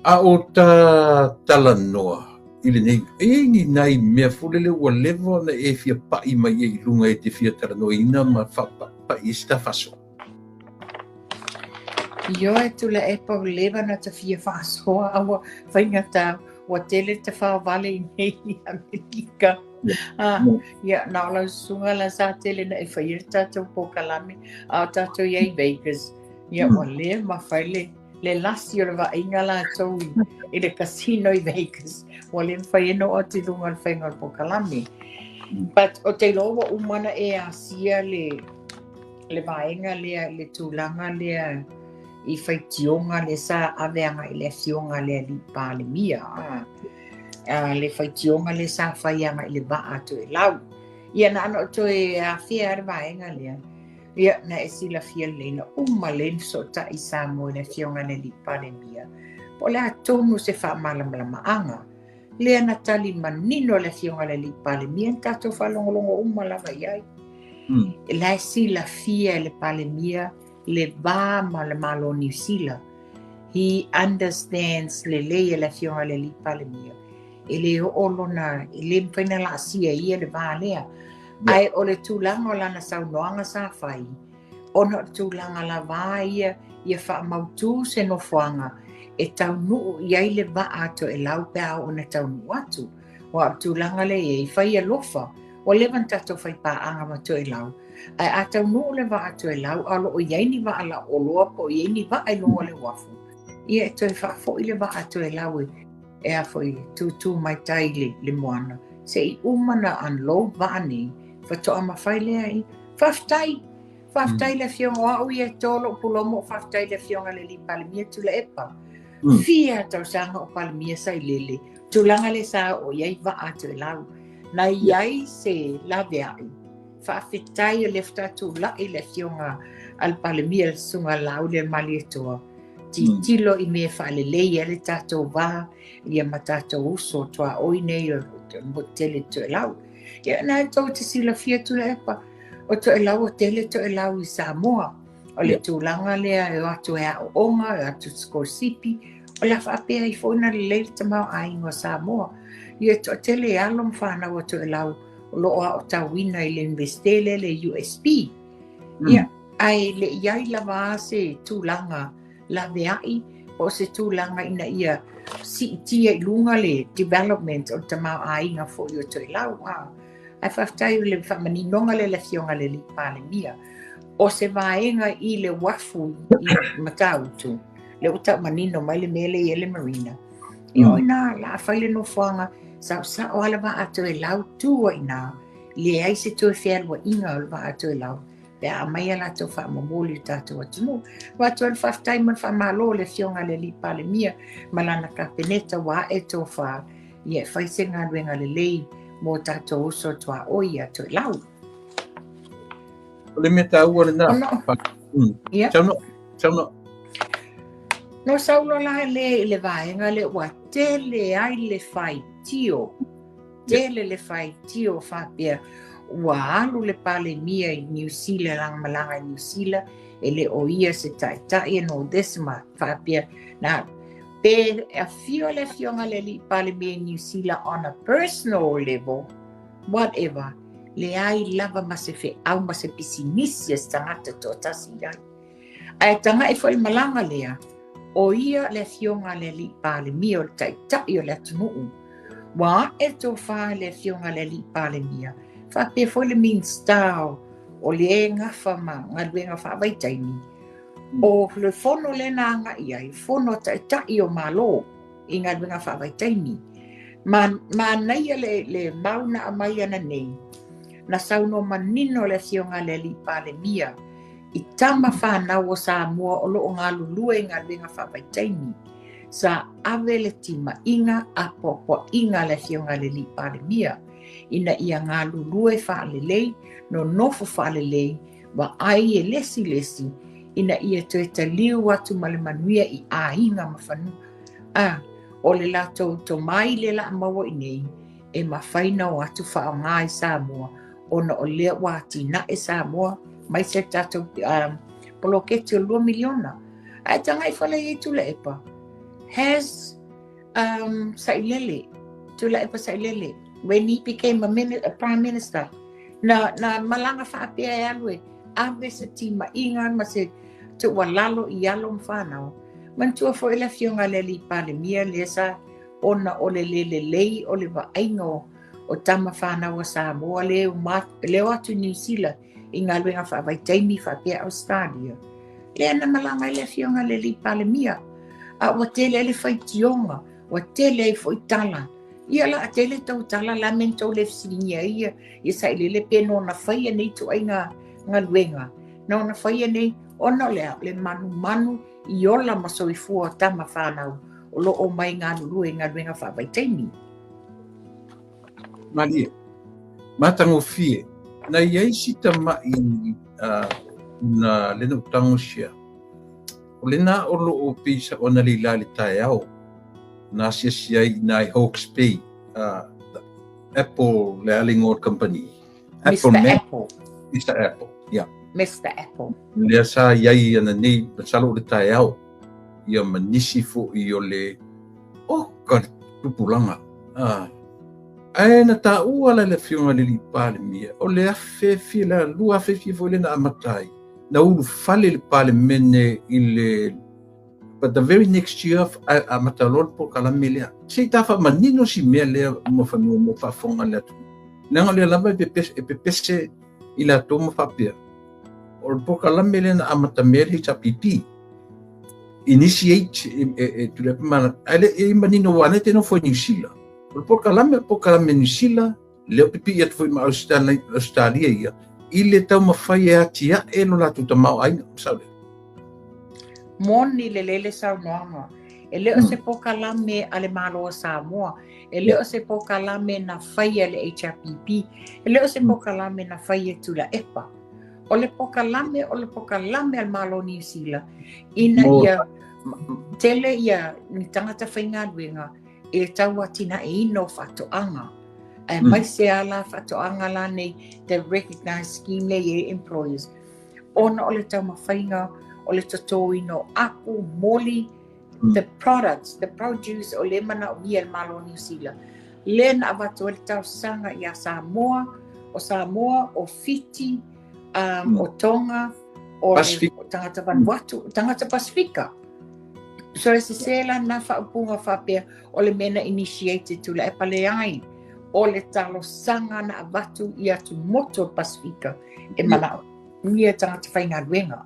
A o ta talanoa i lenei, e i ai ni nai mea foi lele ua leva ona e fia pa'i mai ai i luga e te fia talanoaina ma faapa'i ai se ta faasoa? Ioe, Tuilaepa, ua leva ona ta fia faasoa a ua faigata, ua tele le tafaovale i nei i Amerika. Ah, ia, na o lau susuga la sa tele na e faia le tatou polokalame, a o tatou i ai i Vegas. Ia, ua le mafai le le lasi o le vaaiga latou i, i le casino i Vegas. Ua le mafai ai ona oo atu i luga o le faiga o le polokalame. But o te iloa ua uma ona e asia le, le vaega lea, le tulaga lea i faitioga lea sa ave agai i le afioga a le alii Palemia. Ah, ah, le faitioga lea sa fai agai i le vaa a Toelau. Ia na ona ou toe afea le vaega lea. Ia, na e silafia lelei, na uma lelei ona fesootai Samoa i le Afioga i le Alii Palemia, po o le a tonu se faamalamalamaga. Lea na tali manino le Afioga i le Alii Palemia, na tatou faalogologo uma lava i ai. La e silafia e le Palemia le va ma le Malo o Niu Sila. He understands lelei e le Afioga i le Alii Palemia. E le oo lona, e le mafai ona laasia e ia le va lea. Ae o le tulaga o lana saunoaga sa fai, ona o le tulaga lava ia ia faamautu se nofoaga e taunuu i ai le vaa a Toelau pe a oo ina taunuu atu. Aua o le tulaga lea e i ai, fai alofa, ua leva ona tatou fai paaga ma Toelau, ae a taunuu le vaa a Toelau a o lo o i ai ni vaa lauoloa po o i ai ni vaa i luga o le uafu, ia e toe faafoi le vaa a Toelau e e a foi, tūtū mai tai i le moana, se i uma na unload vaa nei, faatoa mafai lea i, faafetai, faafetai le afioga, o au ia e to lou pulou, faafetai le afioga i le alii Palemia Tuilaepa. Fia tausaga o Palemia sa i lele, tulaga lea sa oo i ai vaa a Toelau. Na i ai se laveai, faafetai o lea faatoa tulai le afioga a le Palemia le susuga a Laaulialemalietoa, Tilotilo i mea e faalelei ai le tatou va ia ma tatou uso tuaoi nei o le motu tele o Toelau. Ia na e tou te silafia Tuilaepa, o Toelau ua tele Toelau i Samoa. O le tulaga lea e o atu e aooga, e o atu sikolasipi, o le a faapea ai foi ona lelei le tamaoaiga o Samoa. Ia e toatele alo ma fanau a Toelau o lo o aotauina i le Iunivesite lea le USP. Ia, Ae le i ai lava se tulaga laveai po o se tulaga ina ia siitia i luga le development o le tamaoaiga foi o Toelau. Ae faafetai i le faamaninoga lea le Afioga i le Alii Palemia. O se vaega i le uafu i Matautu, lea ua tau manino mai le mea lea e i ai le marina. Ia o i ina o le a fai le nofoaga, saosao lava le vaa a Toelau, tu ai i ina, leai se toe fealuaiga o le vaa a Toelau. pe a aumai a latou faamomoli i le tatou atunuu. Avatu ai le faafetai ma le faamalo i le Afioga i le Alii Palemia ma lana Kapeneta ua ae tofa ia e fai se galuega lelei mo tatou uso tuaoi ia Toelau. O le mea taua lena. Ia. Saunoa, saunoa. No saulo la le i le vaega le ua tele ai le faitio Tele le faitio faapea ua alu le Palemia i Niu Sila lana malaga i Niu Sila e le o ia se taitai and all this ma faapea na pe afio le afioga i le alii Palemia i Niu Sila on a personal level whatever leai lava ma se feau ma se pisinisi a se tagata toatasi i ai. Ae taga'i foi le malaga lea, o ia le afioga a le Alii Palemia o le Taitai o le atunuu. Ua a'e le tofa i le afioga a le Alii Palemia, faapea foi le Minisita o le e gafa ma galuega faavaitaimi. O le fono lea na aga'i ai, fono a Taitai o Malo i galuega faavaitaimi. Ma, manaia le, le mau na aumai ananei, na saunoa manino le afioga a le Alii Palemia, i tama fanau o Samoa o lo o galulue i galuega faavaitaimi, sa ave le timaiga apoapoaiga a le Afioga i le Alii Palemia ina ia galulue faalelei, nonofo faalelei, vaai e le isi le isi ina ia toe taliu atu ma le manuia i aiga ma fanua. A, o le latou tomai lea la a maua i nei, e mafai ona o atu faaaoga i Samoa ona o lea ua atinae Samoa aemaise le tatou poloketi o le 2 miliona. Ae tagai fale i ai Tuilaepa. Has um, Sailele, Tuilaepa Sailele, when he became a, mini, a prime minister, na, na malaga faapea e alu e ave se timaiga ma se tuualalo i alo ma fanau. Manatua foi le afioga i le alii Palemia lea sa ona o le le lelei o le vaaiga o, o tama fanau a Samoa le le o atu i Niu Sila i galuega faavaitaimi faapea Ausetalia. Lea na malaga ai le afioga i le alii Palemia. A ua tele ai le faitioga, ua tele ai foi tala. Ia la a tele tou tala la mea na tou le fesiligia ai ia, ia sailele pe nona faia nei ituaiga galuega. Nona faia nei ona o le a? O le manumanu i ola ma soifua o tama fanau o lo o mai galulue i galuega faavaitaimi. Malie, matagofie, na i ai si tama'i uh, na lena ua tagosia. O lena o lo o pei sa ona le ila le taeao na asiasi ai i nai Hawke's Bay, uh, Apple le a le igoa o le company. Apple Mr. Man. Apple. Mr. Apple, yeah. Mr. Apple. Lea sa i ai ananei, masalo o le taeao, ia ma nisi foi o le, oka le tupulaga. Ah. Ae na taua la le afioga i le alii Palemia, o le afe fia, le 2000 fia foi lea na amata ai, na ulufale le Palemene i le But the very next year, amata loa le polokalame lea. Se i ta faamanino si mea lea mo fanua mo faafofoga le atunuu. Leaga o lea lava e pepese, e pepese i latou ma faapea. O le polokalame lea na amata mea le HRPP. Initiate e, e, e Tuilaepa ma ae le i manino ua nei te nofo i Niu Sila. O le polokalame, o le polokalame Niu Sila, lea o pipii atu foi ma Australia, Australia ia, i le taumafai e atiae lo latou tamaoaiga. Sao lea? Moni lelei le saunoaga. E le o se polokalame a le Malo o Samoa, e le o se polokalame na faia e le HRPP, e le o se polokalame na faia e Tuilaepa. O le polokalame, o le polokalame a le Malo o Niu Sila, ina ia tele ia ni tagata faigaluega i le tauatinaeina o faatoaga. Aemaise a la faatoaga la nei, the recognised scheme lea i ai employers. Ona o le taumafaiga o le totoina o apu, moli, the products, the produce o lea e manaomia e le Malo o Niu Sila. Lea na avatu ai le talosaga iā Samoa, o Samoa, o Fiti, um, o Tonga, o le tagata Vanuatu, tagata Pasifika. So e sesē la lena faaupuga faapea o le mea na initiate e Tuilaepa, leai, o le talosaga na avatu i atumotu o le Pasifika e manaomia tagata faigaluega.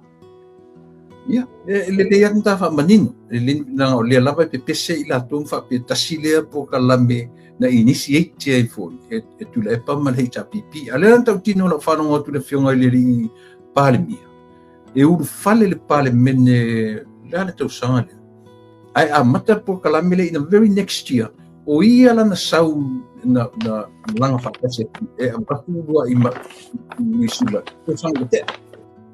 Ia, e lelei lava ta faamanino, e le, leaga o lea lava e pepese i latou ma faapea tasi lea polokalame na initiate ai foi e, e Tuilaepa ma le HRPP. A o lea na tautino lau faalogo atu i le afioga i le alii Palemia, e ulufale le Palemene le a le tausaga lea. Ae amata le polokalame lea in the very next year, o ia lana sau na, na malaga faatasi atu e avatu uluai ma Niu Sila, tausaga ua tea.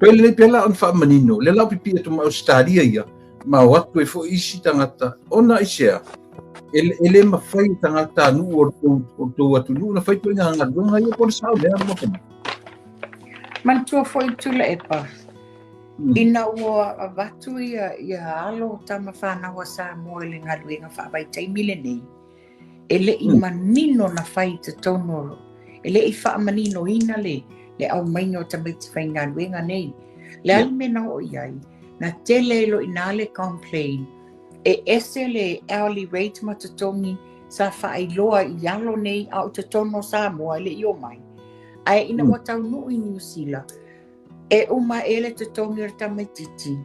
Pe lelei pea la ona faamanino, lea la o pipii atu ma Ausetalia ia, ma o atu ai foi isi tagata, ona aisea, e, e le mafai e tagatanuu o le tou atunuu ona fai ituaiga galuega ia po o le sao lea mo fanua. Manatua foi Tuilaepa, ina ua avatu ia, ia alo tama fanau a Samoa i le galuega faavaitaimi lenei, e le i manino na fai i totonu o, e le i faamaninoina le, le aumaiga o tamaiti faigaluega nei. Le a le mea na oo i ai, na tele ai loa i ina le complain, e ese le hourly rate ma totogi sa faailoa i alo nei a o totonu o Samoa e le i omai. Ae ina ua taunuu i Niu Sila, e uma ea le totogi o le tamaitiiti,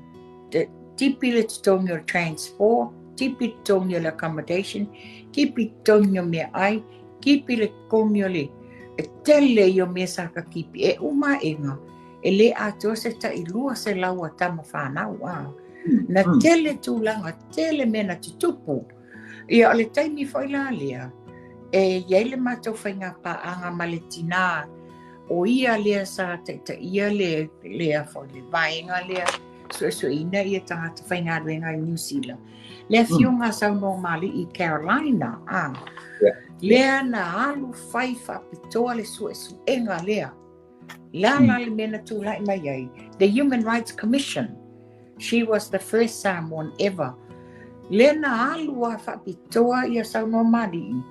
tipi le totogi o le transport, tipi le totogi o le accommodation, tipi le totogi o meaai, tipi le totogi o le e tele ia o mea sa ka tipi. E uma aʻega, e le atoa se tai 200 a tama fanau, a. Na tele tulaga, tele mea na tutupu. Ia, o le taimi foi la lea, e i ai le matou faiga paaga ma le tinā, o ia lea sa taitaia le, lea foi, le vaega lea suesueina ia tagata faigaluega i Niu Sila. Le afioga a Saunoamali'i Carolina, a, lea na alu fai faapitoa le suesuega lea. Le a la le mea na tulai mai ai, the Human Rights Commission, she was the first Samoan ever. Lea na alu a faapitoa ia Saunoamalii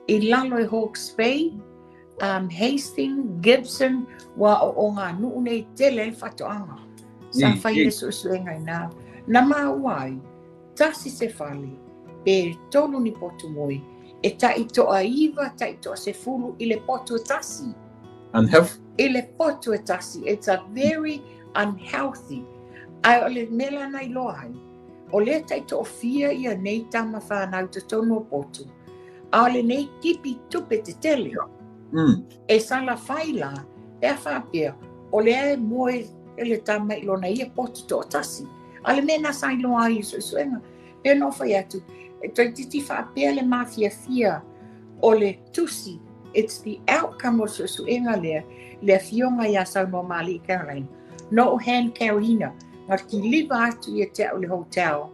i lalo e Hawke's Bay, Hastings, Gibson, ua o o ngā nuu nei tele le whatoanga. Sa whai le suesuega i nā. Na maua ai, tasi se fale, pe tolu ni potu moi, e tai toa iva, tai toa se fulu i le potu e tasi. Unhealthy. I le potu e tasi. It's a very unhealthy. Ai o le mela na iloa ai. O le tai toa fia ia nei tama whanau te tonu o potu. A o le nei kipi tupe te tele. E sala whaila, e a whapea, o le e moe e le tama i lona ia potu toa tasi. A le mea nā sa iloa ai i suesuega. E no whai atu, e toi titi whapea le mafia fia o le tusi. It's the outcome o suesuega lea, le afioga ia Saunoamalii Caroline. No hand carryina, ngā ki liva atu ia te au le hotel,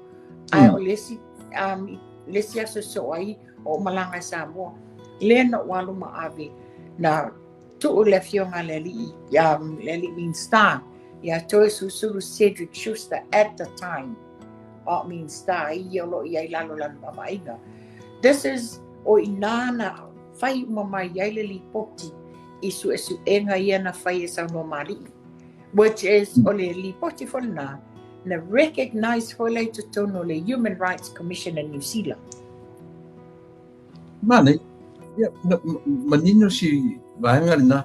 ai o lesi, lesi aso so ai o malanga Samoa. Lea na walu ma ave, na tuu le afioga le alii, le alii Minista, ia toe susulu Cedric Schuster at the time. O Minista, ia lo ia i lalo lano mawaiga. This is o inana whai umamai ai le lipoti i suesuega ia na whai e Saunoamalii. Which is o le lipoti whanna na recognize whole te tono le Human Rights Commission in New Zealand. Mane, ia, manino si vaenga lena.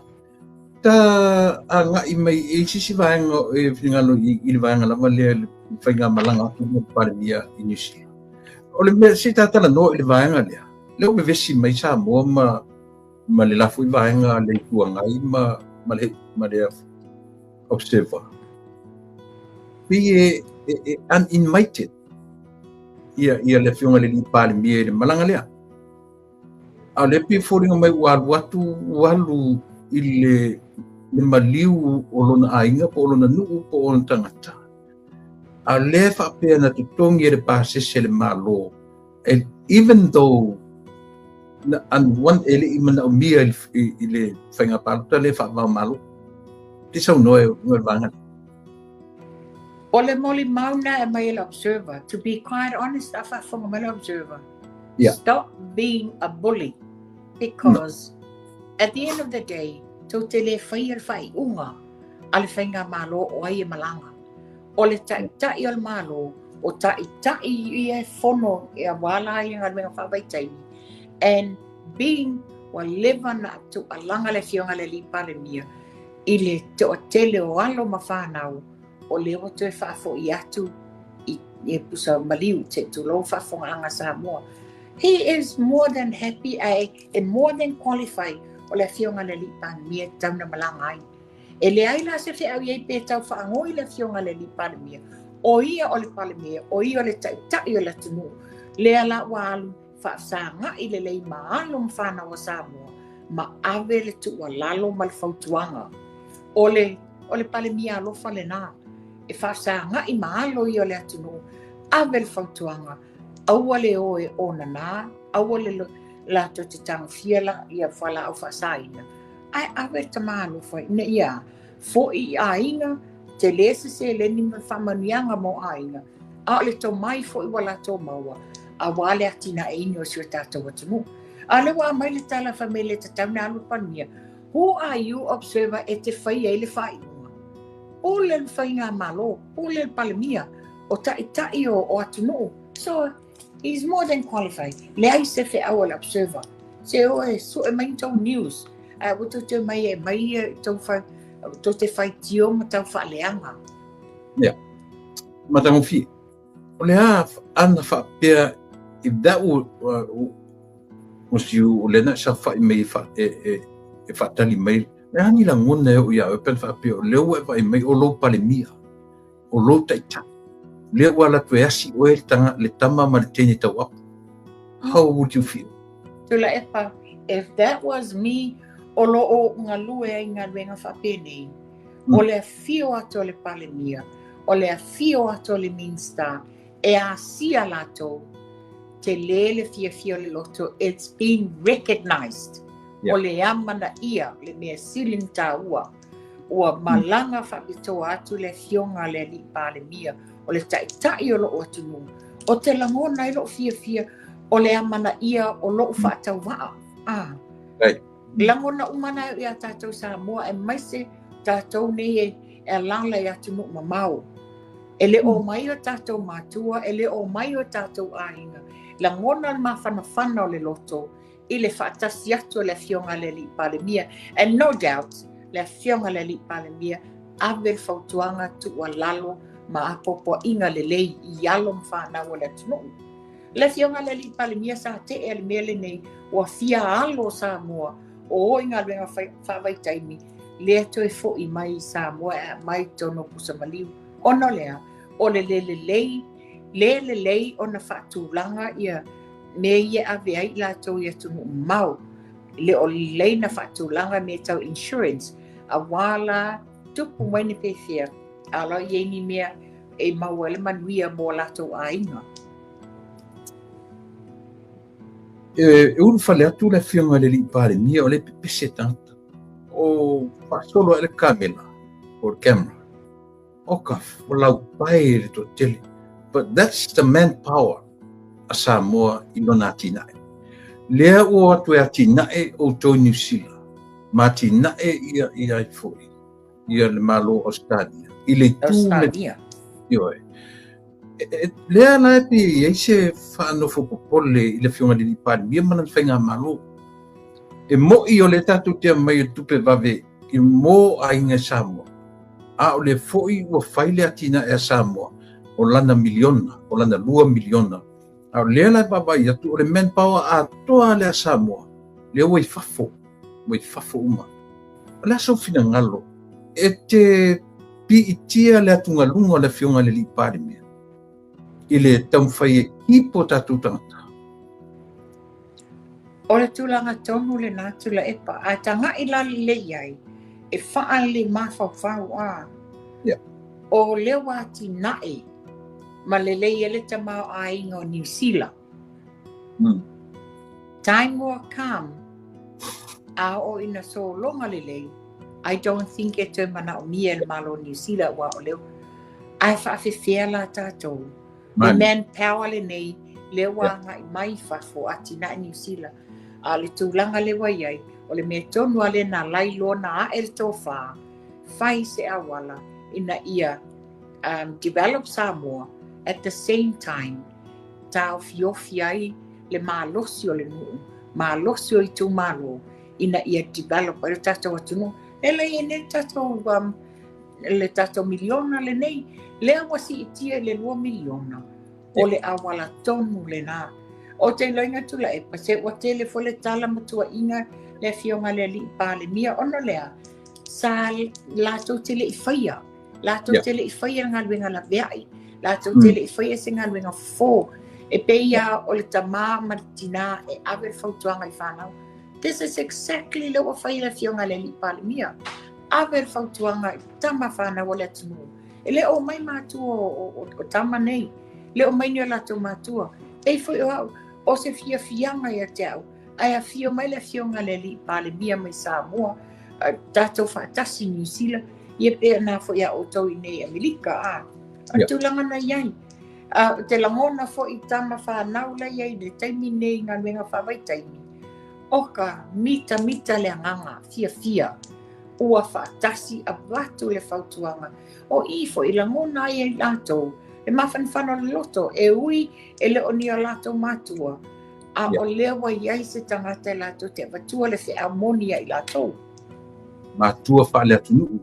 Ta a ngai mai e sisi vaenga e whingalo i le vaenga lava lea le whainga malanga atu mo Palemia i New Zealand. O le mea se tātala noa i le vaenga lea. Leo me vesi mai Samoa ma le lafu i vaenga le tuangai ma le observer. Pi e uninvited ia le whionga le li Palemia i le malanga lea. A le pi fōringa mai walu atu walu i le maliu o lona ainga po o lona nuu po o lona tangata. A le whaapea na tutongi e le pāsese le malo. And even though na unwan ele i mana o mia i le whainga pāluta le whaavao malo. Te sau noe ngoi vanga. O le moli mauna e mai le observer. To be quite honest, a whawhonga mai le observer. Yeah. Stop being a bully. Because at the end of the day, tau te le whai al whai unga a le whainga malo o ai e malanga. O le ta'i o le malo, o ta'i ia e fono e a wala i ngā ruenga whawaitai. And being wa lewa na atu alanga le fionga le lipale mia, i le toa tele o alo ma whanau, o lewa toe whaafo i atu i e pusa maliu te tūlou whaafonga anga Samoa. He is more than happy and more than qualified o le fionga le lipale mia tauna malanga ai. E le ai la se whiau iei pe tau whaangoi le fionga le lipale mia. O ia o le pale mia, o ia o le ta'i o le tunu. Lea la walu whaafsanga i le lei maalo mwhana o Samoa, ma ave le tua lalo ma le fautuanga. O le pale mia alofa le nā. E whaafsanga i maalo i o le atunu, ave le fautuanga, aua le oe o nana, aua le la to te tangofia la ia whala au whaasaina. Ai ave te maalofa ina ia, fo i ainga, te lese se leni ma whamanianga mo ainga. A o le tō mai fo i wala tō maua, a wale atina e ino si o tātou atumu. A le wā mai le tala whamele te tauna alu pania, who are you observer e te whai e le whai unga? O le whai ngā malo, o le palemia, o ta'i o atunuu. So, he's more than qualified. Le ai se whe au le observer. Se oe, so e mai tau news. A wato te mai e mai e tau whai, tau te whai tio ma tau whaaleanga. Yeah. Matangofie. O le a ana whaapea, if that was you, o le na sa whai mei e whaatali mai, le ani la ngona e o ia o pen whaapea, o leo e whai mai o lou palemia, o lou taita. Lea ua la tu e asi o e le tama ma le tene tau apu. How would you feel? Tula epa, if that was me, o lo o ngā lue ai ngā luenga whapene, o le whio atu o le palemia, o le whio atu o le minsta, e a sia lato, te lele fia fia le loto, it's been recognized. Yeah. O le amana ia, le mea silin tāua, ua malanga whapitoa atu le fionga le li palemia, o le ta'i o lo o atu nu, Ou te lagona ai lo'u fiafia o le amanaia o lo'u faatauvaa. A. Lagona uma na e iā tatou Samoa aemaise tatou nei e alaala i atunuu mamao. E le o mai o tatou matua, e le o mai o tatou aiga. Lagona le mafanafana o le loto i le faatasi atu o le Afioga i le Alii Palemia. And no doubt, le Afioga i le Alii Palemia ave le fautuaga tuualalo ma apoapoaiga lelei i alo ma fanau o le atunuu. Le Afioga i le Alii Palemia sa tea le mea lenei ua fia alo o Samoa o o i galuega faavaitaimi lea toe fo'i mai i Samoa e aumai i totonu o Pusa Maliu. Ona o le a? O le le lelei, le lelei ona faatulaga ia mea ia e ave ai i latou i atunuu mamao. E le o lelei na faatulaga mea tau insurance, auā la tupu mai ni pefea, a o la e i ai ni mea e maua ai le manuia mo latou aiga. E ulufale atu le Afioga i le Alii Palemia o lea e pepese tagata. O faasolo ae le kamela o le camera. O ka laupae le toatele. But that's the manpower a Samoa i lona atinae. Lea ua o atu e atinae outou i Niu Sila, ma atinae ia ia ai foi ia le Malo o Australia i le itu Australia. Ioe. Lea la e pei e i ai se faanofo popole i le Afioga i le Alii Palemia ma lana faigamalo. E mo'i o lea tatou te aumai o le tupe vave i mo aiga i Samoa, a o lea foi ua fai le atinae a Samoa o lana miliona, o lana 2 miliona. A o lea la e vaavaai atu o le manpower atoa lea a Samoa, lea ua i fafo, ua i fafo uma. O le a sou finagalo e te piitia le atugaluga o le Afioga i le Alii Palemia i le taumafai e keep o tatou tagata? O le tulaga tonu lenā Tuilaepa, ae taga'i la lelei ai e fa'a le mafaufau a. O lea ua atinae ma lelei ai le tamaoaiga o Niu Sila. Time will come, a oo ina sologa lelei, I don't think e toe manaomia e le Malo o Niu Sila aua o lea ae faafefea la tatou. Le manpower lenei lea ua agai mai i fafo atinae Niu Sila. A o le tulaga lea ua i ai, o le mea tonu lava lea na lailoa na ae le tofa, fai se auala ina ia develop Samoa at the same time taofiofi ai le malosi o le nuu, malosi o itumalo ina ia develop ai le tatou atunuu. E le i ai nei le tatou miliona lenei, lea ua siitia i le 2 miliona. O le auala tonu lenā. Ou te iloaina Tuilaepa, se ua tele foi le tala ma tuuaiga le Afioga i le Alii Palemia ona o le a? Sa latou te le i faia. Latou te le i faia le galuega laveai. Latou te le i faia se galuega fofo. E pei lava o le tamā ma le tinā e ave le fautuaga i fanau. This is exactly lea ua fai e le Afioga i le Alii Palemia. Ave le fautuaga i tama fanau o le atunuu. E le o omai matua o tama nei. Le o omai ni o latou matua. Pei foi o au, o se fiafiaga ia te au, ae afio mai le Afioga i le Alii Palemia mai Samoa, tatou faatasi i Niu Sila, ia pei ona foi ia outou i inei i Amerika, a. O le tulaga na i ai. Ou te lagona foi i tama fanau la i ai i le taimi nei i galuega faavaitaimi, oka mitamita le agaga fiafia ua faatasi avatu le fautuaga. O i foi lagona ai e i latou le mafanafana o le loto, e ui e le o ni o latou matua, a o lea ua i ai se tagata e latou te avatua le feau moni ia i latou. Matua faaleatunuu.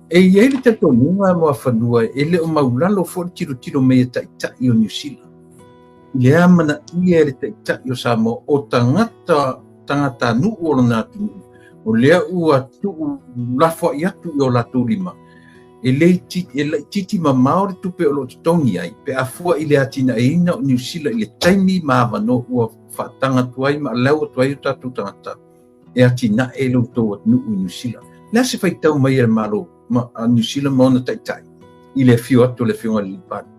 E i ai le talitonuga Muafanua e le o maulalo foi le tilotilo mai a taitai o Niu Sila. I le amanaia e le taitai o Samoa o tagata tagatanuu o lona atunuu, o lea ua tuu lafoai atu i o latou lima, e le e laitiiti mamao le tupe o lo o totogi ai pe a fua i le atinaeina o Niu Sila i le taimi ma avanoa ua faataga atu ai ma alau atu ai o tatou tagata e atinae lo outou atunuu i Niu Sila. O le a se faitau mai a le Malo a Niu Sila ma ona taitai i le afio atu o le Afioga i le Alii Palemia?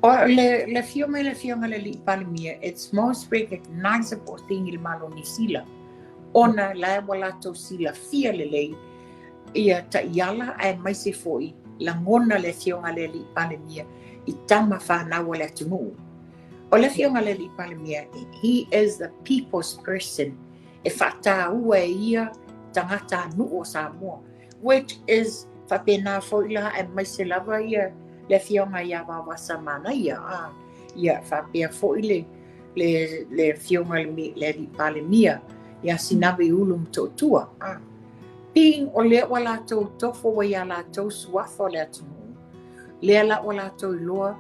O le afio mai le Afioga i le Alii Palemia, it's most recognizable thing i le Malo o Niu Sila, ona la ua latou silafia lelei ia taiala aemaise foi lagona le Afioga i le Alii Palemia I tama fanau o le atunuu. O le afioga i le Alii Palemia, he is the people's person. E faataua e ia tagatanuu o Samoa, which is faapena foi la aemaise lava ia le afioga ia Vaovasa Manaia. Ia faapea foi le afioga i le Alii Palemia ia Sinave Ulu Motootua. Being o lea ua latou tofo ua ia latou suafa o le atunuu, lea la ua latou iloa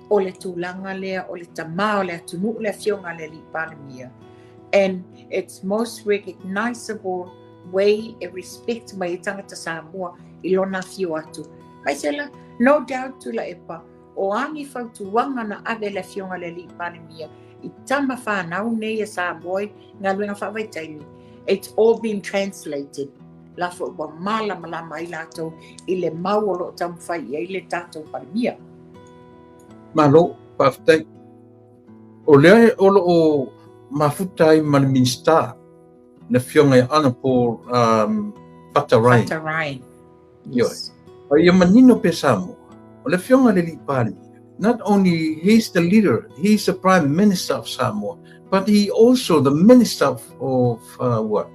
o le tulaga lea o le tamā o le atunuu le afioga i le Alii Palemia. And it's most recognizable way e respect mai ai tagata Samoa i lona afio atu. Aemaise la, no doubt Tuilaepa, o a ni fautuaga na ave e le afioga i le Alii Palemia i tama fanau nei a Samoa i galuega faavaitaimi, it's all been translated. La foi ua malamalama ai latou i le mau o lo o taumafai i ai le tatou Palemia. Malo, faafetai. O lea o lo o mafuta ai ma le Minisita, le afioga ia Honourable Fata Ryan. Fata Ryan. Yes. A ia manino pea Samoa, o le afioga i le Alii Palemia, not only he's the leader, he's the Prime Minister of Samoa, but he also the Minister of what?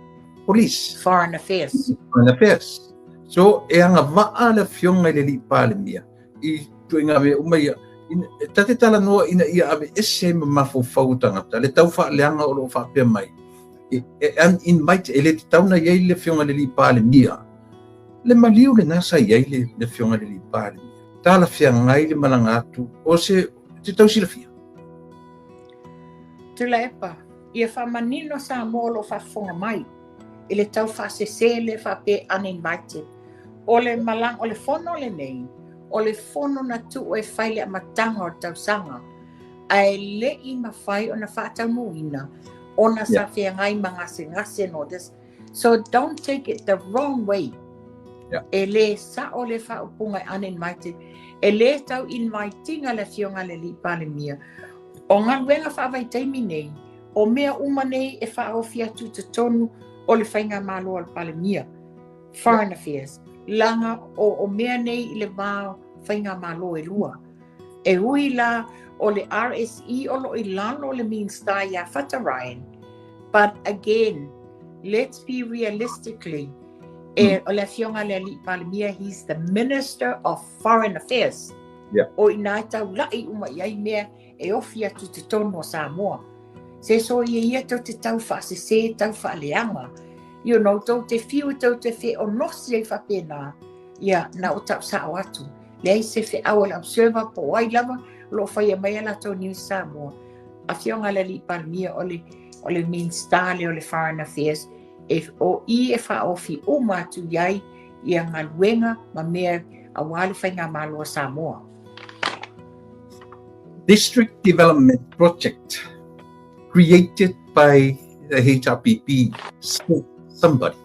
Police. Foreign Affairs. Foreign Affairs. So, e agavaa le afioga i le Alii Palemia i ituaiga mea uma ia, ta te talanoa ina ia aveese ai ma mafaufau o tagata, le tau faaleaga o lo o faapea mai, e uninvited, e le tatau ona i ai le afioga i le Alii Palemia. Le maliu lena sa i ai le afioga i le Alii Palemia. Talafeagai le malaga atu o se te tau silafia. Tuilaepa, ia faamanino Samoa o lo o faafofoga mai i le tau faasese lea faapea uninvited. O le malaga, o le fono lenei, o le fono na tuu e fai le amataga o le tausaga, ae le i mafai ona faataunuuina ona sa feagai ma gasegase and all this. So don't take it the wrong way. E le sao le faaupuga e uninvited. E le tau invite-ina le afioga i le Alii Palemia. O galuega faavaitaimi nei, o mea uma nei e faaofi atu i totonu o le faigamalo a le Palemia. Foreign Affairs. Laga o mea nei i le va o faigamalo e lua. E ui la o le RSE o lo o i lalo o le Minista ia Fata Ryan, but again, let's be realistically, e o le afioga i le Alii Palemia, he's the Minister of Foreign Affairs. O i ina e taulai uma i ai mea e ofi atu i totonu o Samoa. Se soia ia tou te tau faasese, tau faaleaga. You know, tou te fiu, tou te feonosi ai faapena, ia, na o tau sao atu. Leai se feau a le Observer po o ai lava o lo o faia mai a latou news Samoa. Afioga i le Alii Palemia o le, o le Minista lea o le Foreign Affairs, e, o i e faaofi uma atu i ai ia galuega ma mea aua le faigamalo a Samoa. District Development Project created by the HRPP somebody.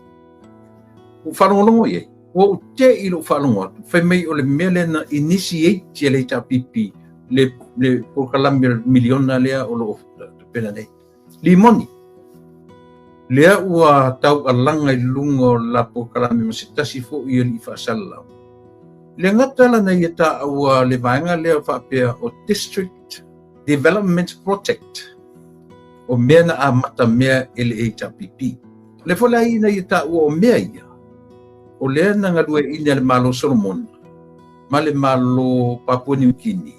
Ua faalogologo i ai. Ua ou te i lou faalogo atu, fai mai o le mea lea na initiate e le HRPP le polokalame o le miliona lea o lo o tapena nei. Limoni, lea ua taualaga i luga o la polokalame ma se tasi foi alii faasalalau. Le gata la na ia taua le vaega lea faapea o District Development Project, o mea na amata mea e le HRPP. Le foi la ina ia taua o mea ia, o lea na galueaiina e le Malo Solomona ma le Malo Papua Niu Kini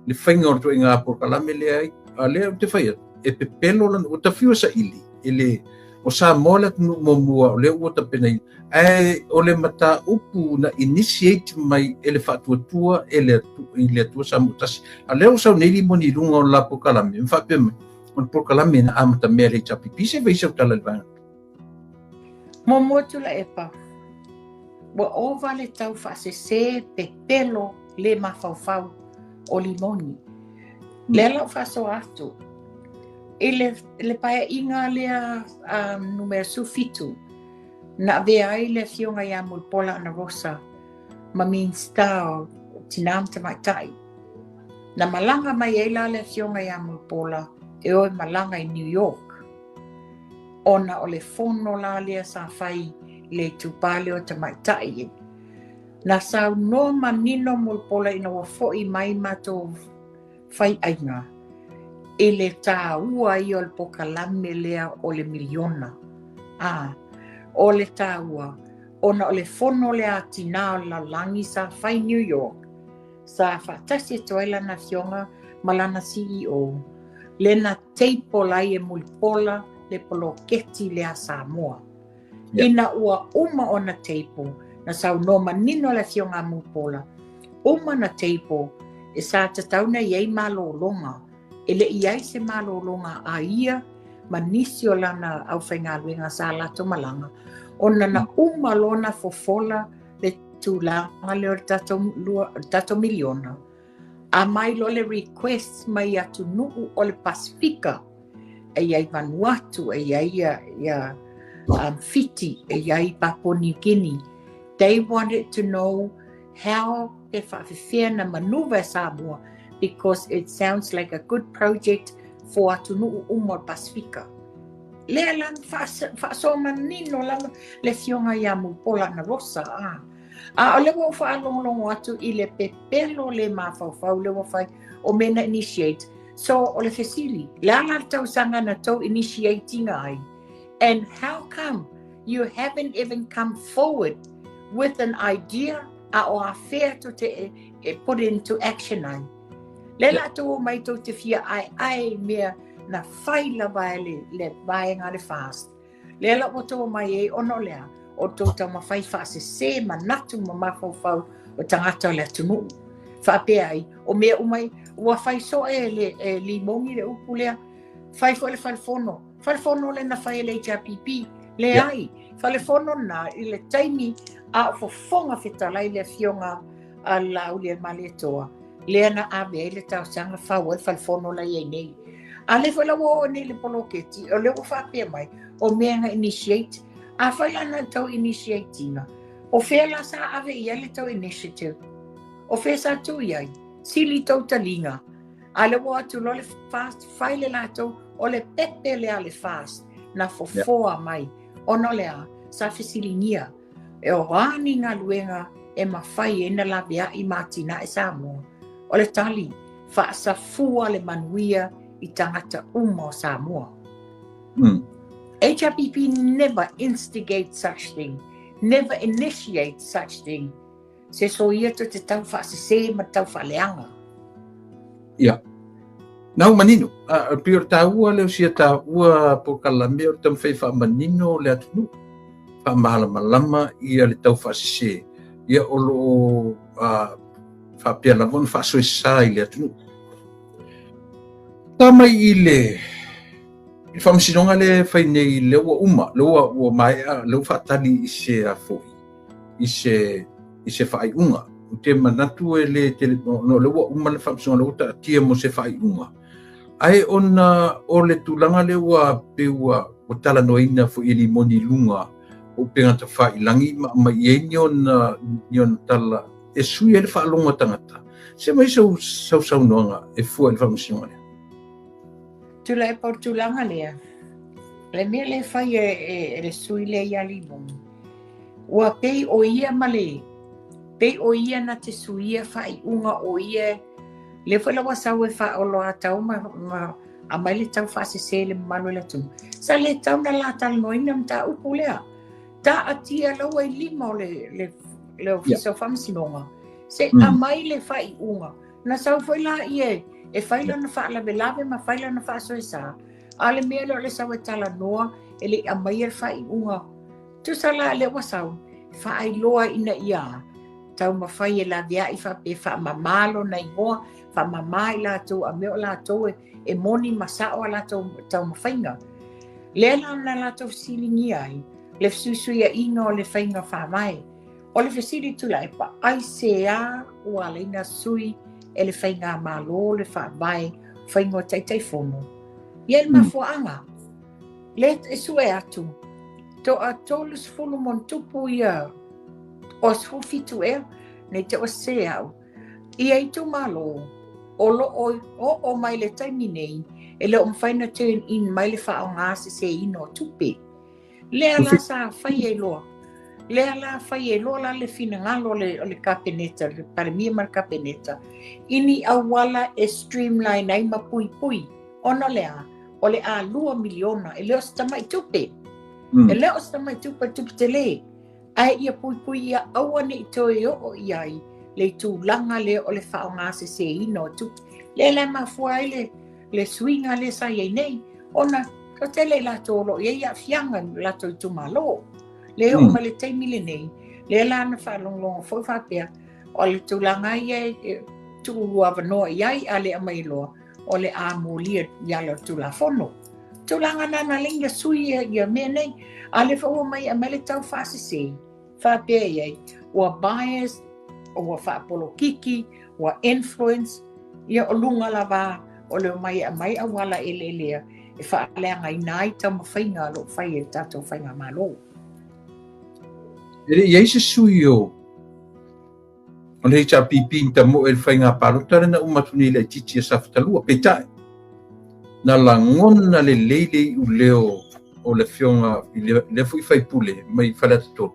le faiga o le ituaiga polokalame lea ai, a lea ou te fai atu, e pepelo lana, ua tafiu e saili, e le, o Samoa le atunuu muamua o lea ua tapenaina, ae o le mataupu na initiate mai e le faatuatua e le i le Atua Samoa tasi. A lea ua sau nei limoni i luga o le la polokalame, ma faapea mai, o le polokalame na amata mea e le HRPP, se fai sau tala i le vaega. Muamua Tuilaepa, ua ova le tau faasese pepelo le mafaufau o Limoni. Lea la ua faasoa atu i le paeaiga lea numera 17 na avea ai le afioga ia Mulipola Anarosa ma Minista o Tina ma Tamaitai. Na malaga mai ai la le afioga ia Mulipola e o e malaga i New York ona o le fono la lea sa fai i le itupa lea o tamaitai. Na saunoa manino Mulipola ina ua fo'i mai matou faiaiga i le tāua ia o le pokalame lea o le miliona. A, o le tāua, ona o le fono lea a tinā o le lalolagi sa fai i New York, sa faatasi atu ai lana afioga ma lana CEO, le na table ai e Mulipola le poloketi lea a Samoa. Ina ua uma ona table, na saunoa manino le afioga a Mulipola, uma na table e sa tatau na i ai malologa, e le i ai se malologa a ia ma nisi o lana aufaigaluega sa latou malaga, ona na uma loa na fofola le tulaga lea o le tatou, lua, le tatou miliona, a mai loa le request mai atunuu o le Pasifika, e i ai Vanuatu, e i ai ia, ia Fiti, e i ai Papua New Guinea. They wanted to know how pe faafefea na manuva e Samoa because it sounds like a good project for atunuu uma o le Pasifika. Lea la faasoa manino lava le afioga ia Mulipola Anarosa. A. A o lea ua ou faalogologo atu i le pepelo le mafaufau lea ua fai o mea na initiate. So o le fesili, le a la le tausaga na tou initiate ina ai? And how come you haven't even come forward with an idea a o afea tou te e, e put into action ai? Le la tou o mai tou te fia aeae i mea na fai lava e le, le vaega le FAST. Lea la ua tou omai ai ona o le a? O tou taumafai faasese manatu ma mafaufau o tagata o le atunuu. Faapea ai, o mea uma ia, ua fai soo e, le, e Limogi le upu lea, fai foi le falefono. Falefono le na fai e le HRPP. Leai, falefono na i le taimi a o fofoga fetalai le afioga a Laaulialemalietoa, lea na ave ai le talosaga fau ai le falefono la i ai nei. A lea foi la ua oo nei le poloketi, o lea ua faapea mai, o mea na initiate. A fai la na tau initiate ina, o fea la sa ave i ai le tau initiative? O fea sa tuu i ai? Sili tou taliga. A lea ua o atu loa le FAST, fai le latou, o le pepe lea a le FAST, na fofoa mai. Ona o le a? Sa fesiligia. E o a ni galuega e mafai ai na laveai ma atinae Samoa? O le tali, faasafua le manuia i tagata uma o Samoa. HRPP never instigate such thing, never initiate such thing. Se soia to te tau faasese ma tau faaleaga. Ia. Nau manino, a pei o le taua lea o sia taua polokalame o le taumafai e faamanino le atunuu, faamalamalama ia le tau faasese, ia o lo o faapea lava ona faasoesa i le atunuu. Ta mai i le i le faamasinoga lea e fai nei lea ua uma, lea ua, ua maea, lea ua faatali i se a foi, i se, i se faaiuga. Ou te manatu e le tele, no, lea ua uma le faamasinoga, lea ua taatia mo se faaiuga. Ae ona o le tulaga lea ua pei ua, ua talanoaina foi e Limoni i luga o upega tafailagi ma aumai i ai ni ona, ni ona tala e sui ai le faalogo a tagata. Se mai sau, sau saunoaga e fua i le faamasinoga lea. Tuilaepa o le tulaga lea, le mea lea e fai e, e, e le sui lea ia Limoni, ua pei o ia ma le, pei o ia na te suia faaiuga o ia, lea foi la ua sau e faaoloatau ma, ma aumai le tau faasese i le mamalu o le atunuu. Sa le tau na la talanoaina mataupu lea. Taatia laua i lima o le, le, le Ofisa o Faamasinoga, se i aumai le faaiuga. Na sau foi la ia e fai lana faalavelave ma fai lana faasoesa, a o le mea lea o le sau e talanoa e le i aumaia le faaiuga. Tusa la lea ua sau, faailoa ina ia taumafai e laveai faapea e faamama lona igoa, faamama i latou a mea o latou e, e moni ma sao a latou taumafaiga. Lea la na latou fesiligia ai le fesuisuiaiga o le faiga faavae. O le fesili Tuilaepa, aisea ua ala ai na sui e le Faigamalo le faavae faiga o Taitaifono? Ia le mafuaaga, lea e sue atu, toa 30 ma ona tupu ia, o 17 ea, nei te ua sese au, ia itumalo o lo o oo mai le taimi nei, e le o mafai na turn in mai le faaaoga seseina o tupe. Lea la sa fai ai loa. Lea la fai ai loa la le finagalo o le Kapeneta, le Palemia ma le Kapeneta, i ni auala e streamline ai ma puipui. Ona o le a? O le a $2 miliona, e le o se tamai tupe. E le o se tamai tupe, tupe tele. Ae ia puipui ia aua ne i toe oo i ai le tulaga lea o le faaaogaseseina o tupe. Lea la e mafua ai le suiga lea sa i ai nei, ona o tele i latou o lo o i ai aafiaga i latou itumalo. Le oo mai le taimi lenei, lea la na faalogologo foi faapea, o le tulaga ia e tuu avanoa i ai a le aumai loa, o le a molia i ala o le Tulafono. Tulaga na na leina sui ia mea nei, a le foi ua mai aumai le tau faasese, faapea i ai, ua bias, ua faapolokiki, ua influence, ia o luga lava o le omai aumai auala eleelea e faaleagaina ai taumafaiga o lo o fai e le tatou faigamalo. E le i ai se sui o le HRPP ni tamoe i le faiga palota lena uma atu nei laitiiti a Safata 2, peitai na lagona lelei le iuleo o le afioga i lea foi faipule mai Faleata 3,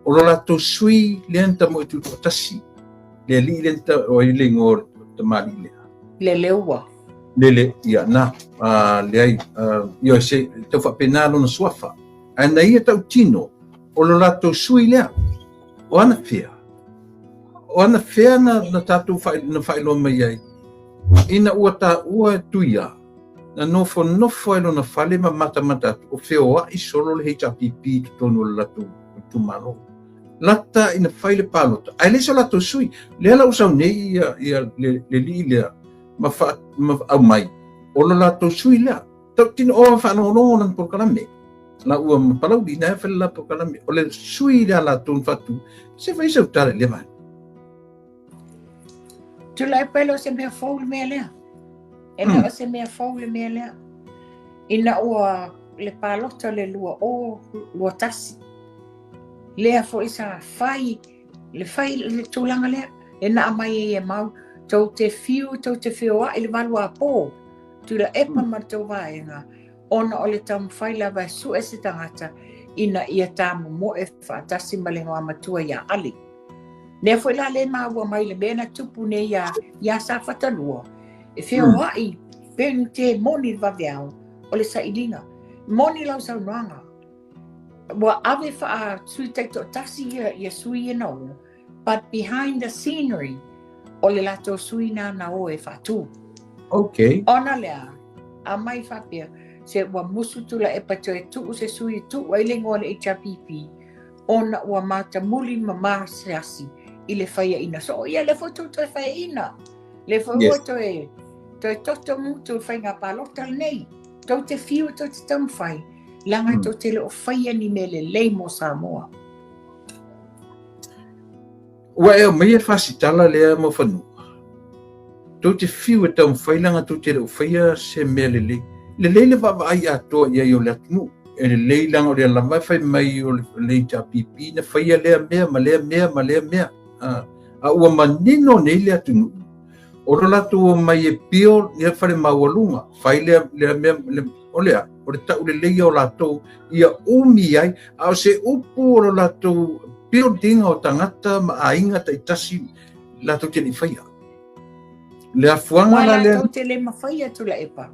o lo latou sui lea na tamoe tutoatasi, le alii lea o ai le igoa o le tamalii lea? Le Leua. Lele, ia, na, leai, ia, se tau faapena lona suafa. Ae na ia tautino, o lo latou sui lea, o ana fea. O ana fea na tatou na faailoa mai ai, ina ua taua e tuia, na nofonofo ai lona fale ma matamata atu, o feoai solo le HRPP i totonu o le latou itumalo. Lata ina fai le palota, ae le o se latou sui. Lea la ua sau nei ia le lii lea, ma aumai, o lo latou sui lea. Tautino o faalogologo lana polokalame. La ua ma Palauli, na e fai le la polokalame. O le sui lea latou na faatu, se fai sau tala i lea vaega. Tulaepa e le o se mea fou le mea lea. E le o se mea fou le mea lea. Ina ua le palota le 2021. Lea foi sa fai le fai le tulaga lea. E na aumai ai e mau, tou te fiu, tou te feoai le 8 apo. Tuilaepa ma le tou vaega, ona o le taumafai lava e sue se tagata ina ia tamomoe faatasi ma le igoamatua ia Ali. Lea foi la le maua mai le mea na tupu nei ia Safata 2, e feoai pe ni te moni le vaveao o le sailiga. Moni lau saunoaga, ua ave faa sui taitoatasi ia sui ia na o, but behind the scenery, o le latou sui na na o e faatu. Okay. Ona lea, a mai faapea, se ua musu Tuilaepa toe tuu se sui tuu ai le igoa le HRPP, ona ua matamuli ma masiasi i le faiaina. So, ia le foi tou toe faiaina. Le foi ua toe toto mutu faiga palota lenei. Tou te fiu, tou te taumafai, leaga tou te le o faia ni mea lelei mo Samoa. Ua e aumai e fasitala lea mo fanua. Tou te fiu e taumafai leaga tou te le o faia se mea lelei. Lelei le vaavaai atoa i ai o le atunuu. E lelei leaga o lea lava e fai mai o le HRPP na faia lea mea ma lea mea ma lea mea. A ua manino nei le atunuu. O lo latou o mai e pio ia fale maualuga. Fai lea mea, o lea, o le tau lelei o latou ia umi ai. A o se upu o lo latou building o tagata ma aiga taitasi latou te le i faia. Le afuaga la lea. Ua latou te le mafaia Tuilaepa.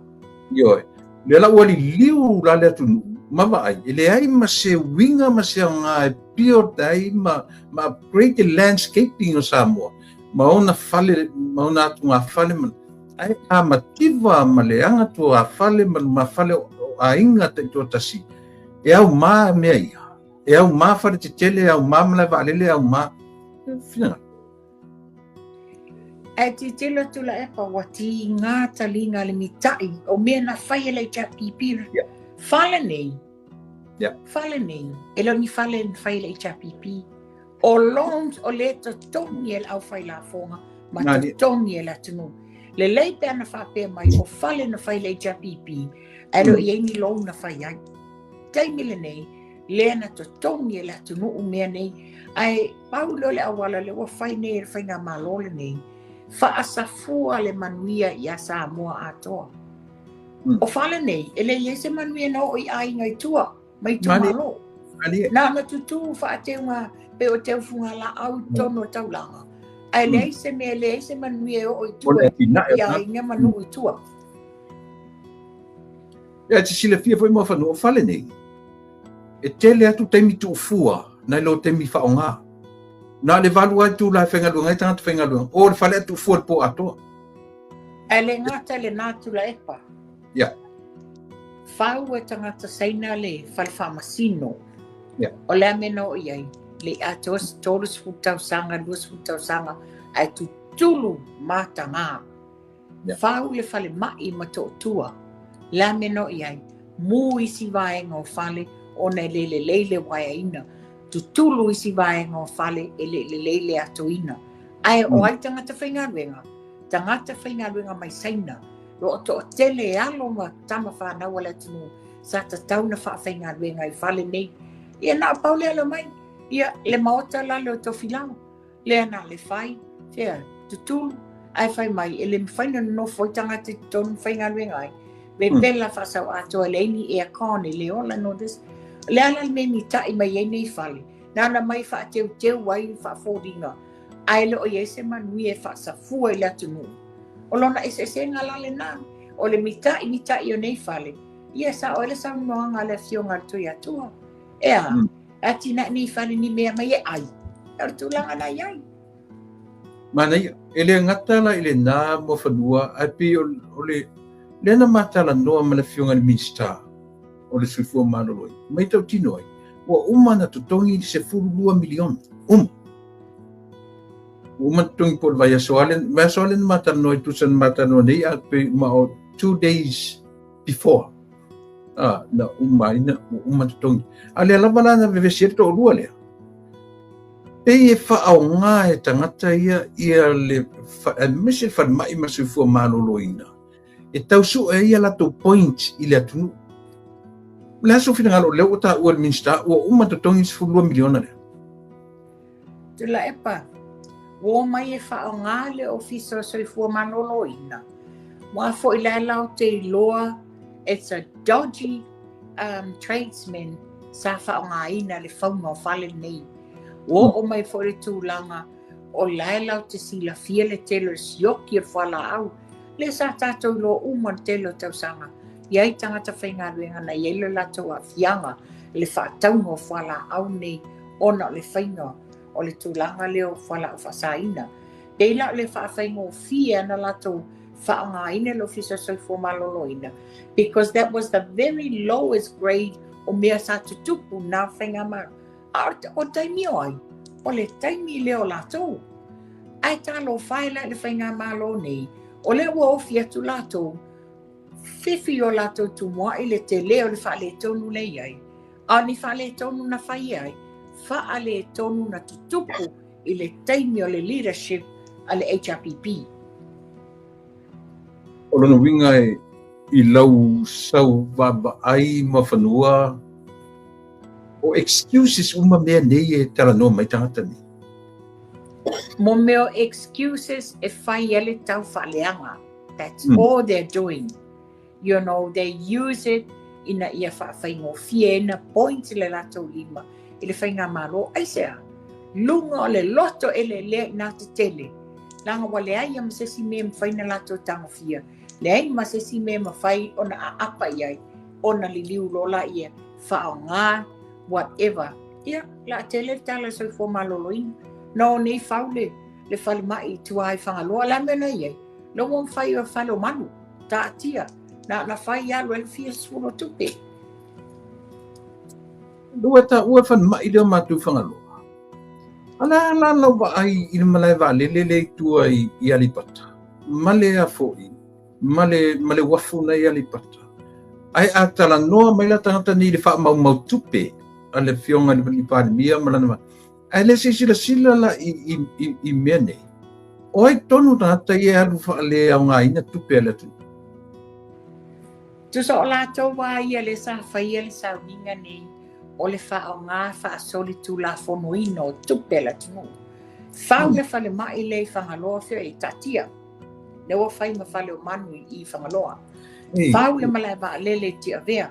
Ioe. Lea la ua liliu la le atunuu ma vaai, e leai ma se uiga ma se aoga e build ai ma upgrade the landscaping o Samoa ma ona fale, ma ona atugafale ma ai a mativa ma le aga tuafale ma lumafale o aiga taitoatasi. E au ma mea ia. E au ma fale tetele, e au ma malae vaalele, e au ma finagalo. Ae tilotilo Tuilaepa ua tiga taliga le mitai o mea na fai e le HRPP. Fale nei. Fale nei. E le o ni fale na fai e le HRPP. O loans o le totogi e le aufai lafoga ma totogi e le atunuu. Lelei pe ana faapea mai o fale na fai le HRPP, ae le o i ai ni loan na fai ai. Taimi lenei, lea na totogi e le atunuu mea nei, ae pau lea o le auala lea ua fai nei e le faigamalo lenei, faasafua le manuia ia Samoa atoa. O fale nei, e le i ai se manuia na oo i aiga i tua, mai itumalo. Na ona tutū faateuga pei o teufuga laau i totonu o le taulaga, ae leai se mea, leai se manuia e oo i tua i aiga ma nuu i tua. Ia, e te silafia foi Muafanua, o fale nei, e tele atu taimi tuufua nai lo taimi faaaoga. Na o le 8 lava itula e faigaluega ai tagata faigaluega, o le fale ae tuufua i le po atoa. Ae le gata i lena Tuilaepa. Ia. Fau e tagata Saina le fale faamasino. Ia. O le a mea na oo i ai? Le i atoa se 30 tausaga, 20 tausaga, ae tutulu mataga. Yeah. Fau le falemai i Motootua. Le a mea na oo i ai? Mu isi vaega o fale ona e le lelei le uaeaina. Tutulu isi vaega o fale e le i lelei le atoina. Ae o ai tagata faigaluega? Tagata faigaluega mai Saina. Lo o toatele alo ma tama fanau a le atunuu sa tatau na faafaigaluega i fale nei. Ia na o pau lea le omai. Ia le maota la le o Tofilau. Lea na le fai, fea, tutulu, ae fai mai e le mafai na nonofo ai tagata i totonu faigaluega ai. Vevela faasau atoa e leai ni aircon e le ola no this. O le a la le mea e mita'i mai ai nei fale? Na ona mai faateuteu ai faafoliga ae le o i ai se manuia e faasafua i le atunuu. O lona eseesega la lena, o le mita'i mita'i o nei fale, ia sao ai le saunoaga a le Afioga a le Tuiatua. E a? Atinae nei fale ni mea mai e ai. O le tulaga na i ai. Manaia, e le gata la i lena Muafanua, ae pei o le lea na ma talanoa ma le Afioga i le Minisita o le Soifua Maloloina, mai tautino ai, ua uma ona totogi le $12 miliona, uma. Ua uma ona totogi po o le vaiaso lava lea, vaiaso lava lea na ma talanoa ai, tusa na ma talanoa nei, ae pei ma o 2 days before na uma ai na ua uma totogi. A lea lava la na vevesi ai le toalua lea. Pei e faaaoga e tagata ia ia le aemaise le falemai ma le soifua maloloina e tau sue ai a latou point i le atunuu. O le a sou finagalo o lea ua taua e le Minisita ua uma totogi le $12 miliona lea? Tuilaepa, ua omai e faaaoga le Ofisa o Soifua Maloloina. Ua foi la lau te iloa, it's a dodgy tradesman sa faaaogaina le fauga o fale nei. Ua oo mai foi le tulaga o lae lau te silafia le tele o le sioki o le fualaau. Lea sa tatou iloa uma le tele o tausaga. I ai tagata faigaluega na i ai le latou aafiaga i le faatauga o fualaau nei ona o le faiga o le tulaga lea o fualaau faasaina. Pei la o le faafaigofie ana latou faaaogaina le Ofisa o Soifua Maloloina because that was the very lowest grade o mea sa tutupu na faigamalo. A o taimi o ai? O le taimi lea o latou. Ae talofa e la i le faigamalo nei, o lea ua ofi atu latou, fifi o latou tumuai le tele o le faaletonu lea i ai. A o ni faaletonu na fai ai, faaletonu na tutupu i le taimi o le leadership a le HRPP. O lona uiga e i lau sau vaavaai Muafanua, o excuses uma mea nei e talanoa mai tagata nei. Mo mea o excuses e fai ai le tau faaleaga. That's all they're doing. They use it ina ia faafaigofie ai na point le latou lima i le faigamalo. Aisea? Luga o le loto eleelea i nā tetele. Leaga ua leai ia ma se isi mea e mafai ona latou tagofia. Leai ma se isi mea e mafai ona aapa i ai, ona liliu loa laia, faaaoga, whatever. Ia, la tele le tala o le soifua maloloina. Na o nei fau le, le falemai i tua i Fagaloa, le a mea na i ai? La ua mafai o fale o manu, taatia, na na fai alu ai le fia sefulu o tupe. Lua taua falemai lea o matou i Fagaloa. A la la lau vaai i le malae vaalele lea i tua i Aleipata, ma le a foi, ma le uafu na i Aleipata. Ae a talanoa mai la tagata nei i le faamaumau tupe a le Afioga i le Palemia ma lana ae le se silasila la i mea nei. O ai tonu tagata ia e alu faaleaogaina tupe a le atunuu? Tusa o latou a ia le sa faia le sauniga nei o le faaaoga faasolitulafonoina o tupe a le atunuu. Fau le falemai lea i Fagaloa fea e taatia. Lea ua fai ma fale o manu i Fagaloa. Fau le malae vaalele i Tiavea.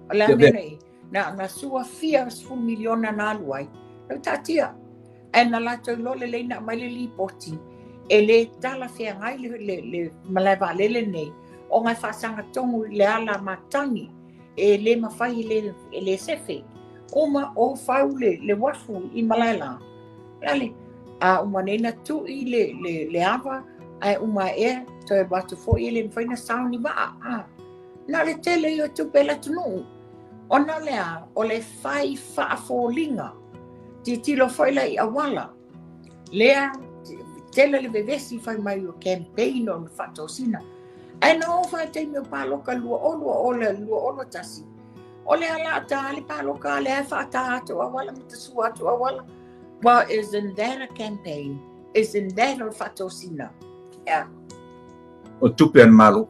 O le a mea nei? Na sua fia 10 miliona na alu ai, lau taatia. Ae na latou iloa lelei na aumai le lipoti, e le talafeagai le malae vaalele nei, ona e faasagatonu i le ala matagi, e le mafai e le sefe. Uma o fau le uafu i Malaela. Ale, a uma nei na tui le ava, ae uma ea, toe alu atu foi e le mafai na sao ni vaa. Na o le tele ia o tupe a le atunuu. Ona o le a, o le fai faafoliga. Tilotilo foi la i auala. Lea, tele le vevesi fai mai o campaign o le faatosina. Ae na oo faataimi o paloka 2020 2021. O le ala a ta le paloka le faata atu auala ma tasua atu auala. Well, isn't that a campaign? Isn't that o le faatosina? Yeah. O tupe a le Malo.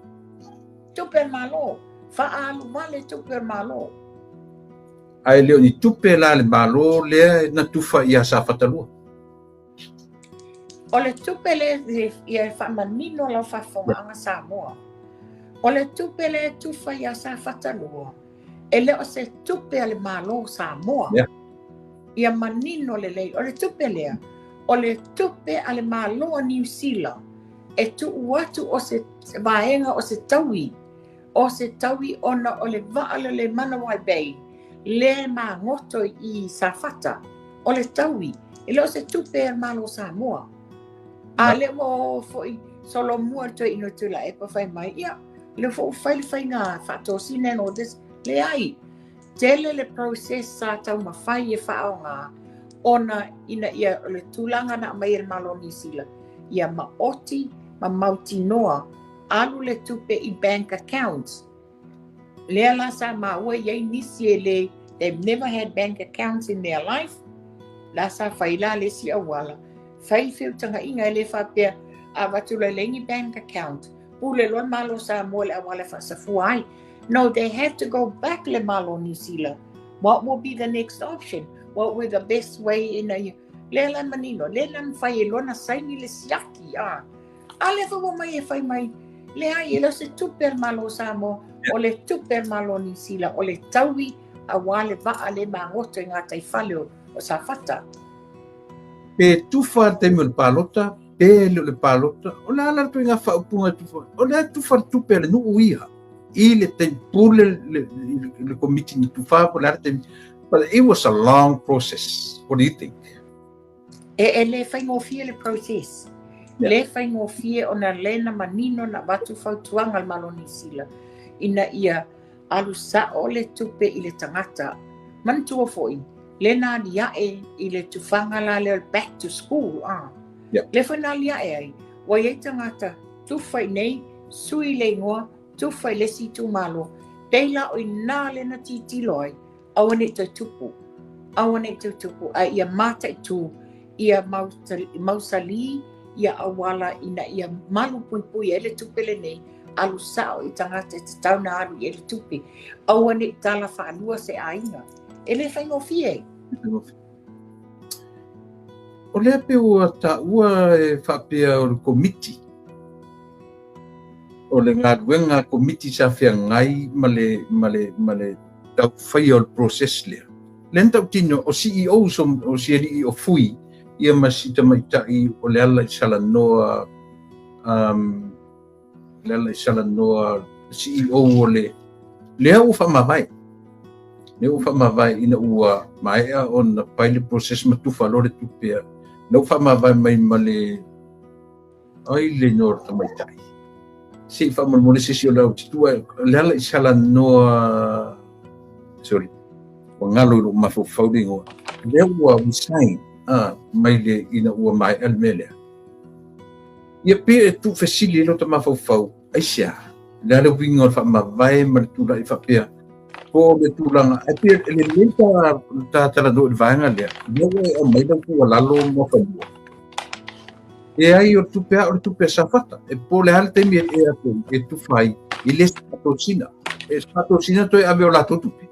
Tupe a le Malo. Faaalu vale tupe a le Malo. Ae le o ni tupe la le Malo lea na tufa ia Safatalua. O le tupe le ia faamanino lau faafofogaaga Samoa. O le tupe le tufa ia Safatalua, e le o se tupe a le Malo Samoa. Yeah. Ia manino lelei. O le tupe lea, o le tupe a le Malo a Niu Sila, e tuu atu o se vaega o se taui, o se taui ona o le vaa le le Manawai Bay, le magoto i Safata, o le taui, e le o se tupe a le Malo Samoa. A le ua o foi solomua le toe ino tula e pa fai mai, ia, le fo fai le faiga faatosina and all this, leai, tele le process sa taumafai e faaoga, ona ina ia o le tulaga na aumai e le Malo o Niu Sila, ia maoti ma mautinoa, alu le tupe i bank accounts. Lea la sa maua i ai nisi e le, they've never had bank accounts in their life, la sa fai la le si auala, fai feutagaiga e le faapea, avatu loa e leai ni bank account, pule loa le Malo Samoa le auala e faasafua ai. No, they have to go back le Malo Niu Sila. What will be the next option? What will be the best way ina ia? Lea la manino, lea la mafai e loa na saini le siaki. A lea foi ua mai e fai mai, leai, e le o se tupe a le Malo Samoa, o le tupe a le Malo Niu Sila, o le taui auā le vaa le magoto i ngā taifale o Safata. Pe tufa le taimi o le palota, pe le o le palota, o le ala le ngā whaupunga tufa, o le tufa le tupe a le nuu ia, i le taimi pule le komiti ni tufa, po le ala taimi, but it was a long process. What do you think? E le whaingofie le process. Yeah. Le whaingofie o na lena manino na watu fautuanga le Malo Niu Sila. Ina ia alu sao le tupe i le tangata. Manatua foi, le na liae i le tufanga la leo back to school. Yeah. Le foi na liae ai, wa iai tangata tufa i nei, sui le ingoa, tufa i le si tumalo. Teila o i nā le na titilo ai, aua nei toe tupu. Aua nei toe tupu. A ia mata i tū, ia mausali, ia awala ina ia malu pui pui e le tupe le nei, alu sao i tangata e te tauna alu i e le tupe. Aua nei tala whaalua se aiga. E le whaingofie. O lea pe ua taua e faapea o le komiti. O le galuega komiti sa feagai ma le taufai o le process lea. Le na tautino o CEO o sialii o Fui ia ma si tamaitai o le ala i salanoa le ala i salanoa CEO o le lea ua faamavae. Lea ua faamavae ina ua maea ona pai le process ma tufa loa le tupe. La ua faamavae mai ma le ai le igoa o le tamaitai. Se i faamolemole se isi o le au titua le ala i salanoa sorry ua galo i lou mafaufau le igoa. Lea ua resign mai le ina ua maea le mea lea. Ia pe e tuufesili ai lo ta mafaufau aisea. Le a le uiga o le faamavae ma le tula'i faapea. Po o le tulaga ae pe e lelei ta talanoa i le vaega lea. Lea ua e aumai lau tuualalo ma fanua. E ai o le tupe a o le tupe a Safata. E po le a le taimi e atu e tufa ai i le faatosina. E faatosina toe ave o latou tupe.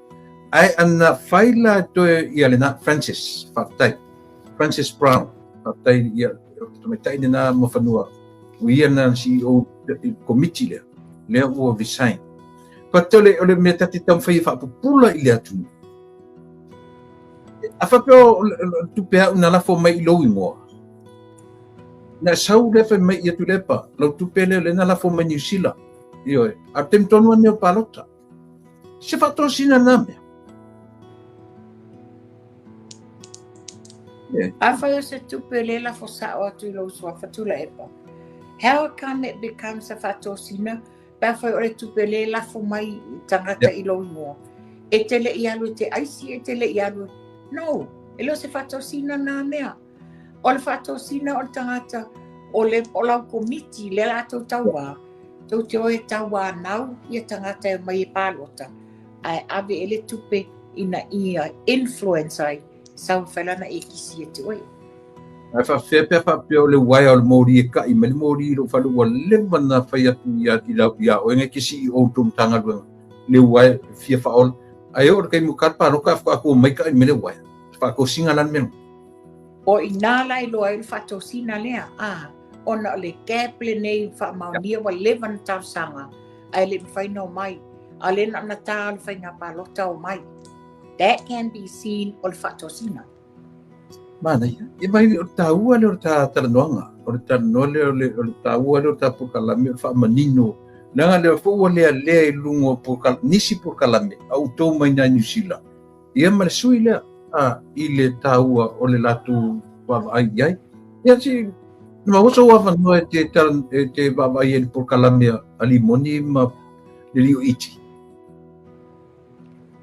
Ae ana fai la toe ia lena Francis, faafetai. Francis Brown, faafetai ia tamaitai lena ma fanua. O ia na CEO i komiti lea. Lea ua resign. But o le mea tate taumafai e faapupula i le atunuu. A faapea o le tupe a'u na lafo mai i lou igoa, na sau lea fai mai ia Tuilaepa, lau tupe lea lea na lafo mai Niu Sila. Ioe, a o le taimi tonu lava lenei o palota. Se faatosina lena mea. Afai o se tupe lea lafo sa'o atu i lou suafa Tuilaepa, how come it becomes a faatosina pe afai o le tupe lea lafo mai i tagata i lou igoa? E te le i alu e te aisi, e te le i alu. No, e le o se faatosina na mea. O le faatosina o le tagata, o le o lau komiti lea latou tauā, tou te o e tauānau ia tagata e omai e palota, ae ave e le tupe ina ia influence ai sau e fai lana e kisi ia te oe. Ae faafefea pe a faapea o le uaea o le moli e ka'i mai le moli i lou fale ua leva na fai atu ia ia oe ngai ke CEO o tou Matagaluega le uaea e fia faaola ae oo i le taimi o ka le paloka ae faatoa mai ka'i mai le uaea. Faatosina la le mea lena. O i nā la e iloa ai le faatosina lea, a, ona o le gap lenei faamaonia ua leva na talosaga ae le i mafai ona omai. A o lea na ona ta o le faiga palota omai. That can be seen o le faatosina. Manaia. Ia mai o le taua lea o le ta talanoaga. O le talanoa lea o le, o le taua lea o le ta polokalame o le faamanino. Leaga lea foi ua lealea i luga o polokala, nisi polokalame a outou mai nai Niu Sila. Ia ma le sui lea a, i le taua o le latou vaavaai i ai. Ia si na maua sou avanoa e te, e te vaavaai ai i le polokalame a Limoni ma le Lio Iti.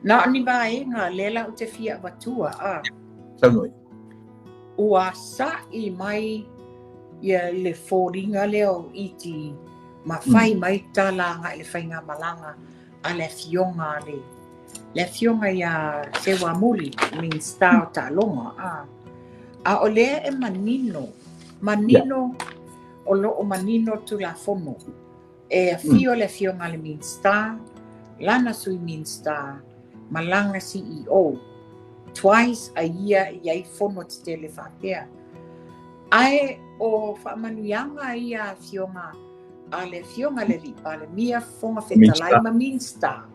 Na o ni vaega lea la ou te fia avatua a. Saunoa. Ua sa'i mai ia le foliga lea o Iti ma fai mai tala agai le faigamalaga a le afioga a le le afioga ia Seuamuli, Minista o Taaloga a. A o lea e manino, manino o lo o manino Tulafono. E afio le afioga a le Minista, lana Sui Minista, ma lana CEO. Twice a year e i ai fono tetele faapea. Ae o faamanuiaga ia a afioga a le afioga i le Alii Palemia, Fofoga Fetalai ma Minista.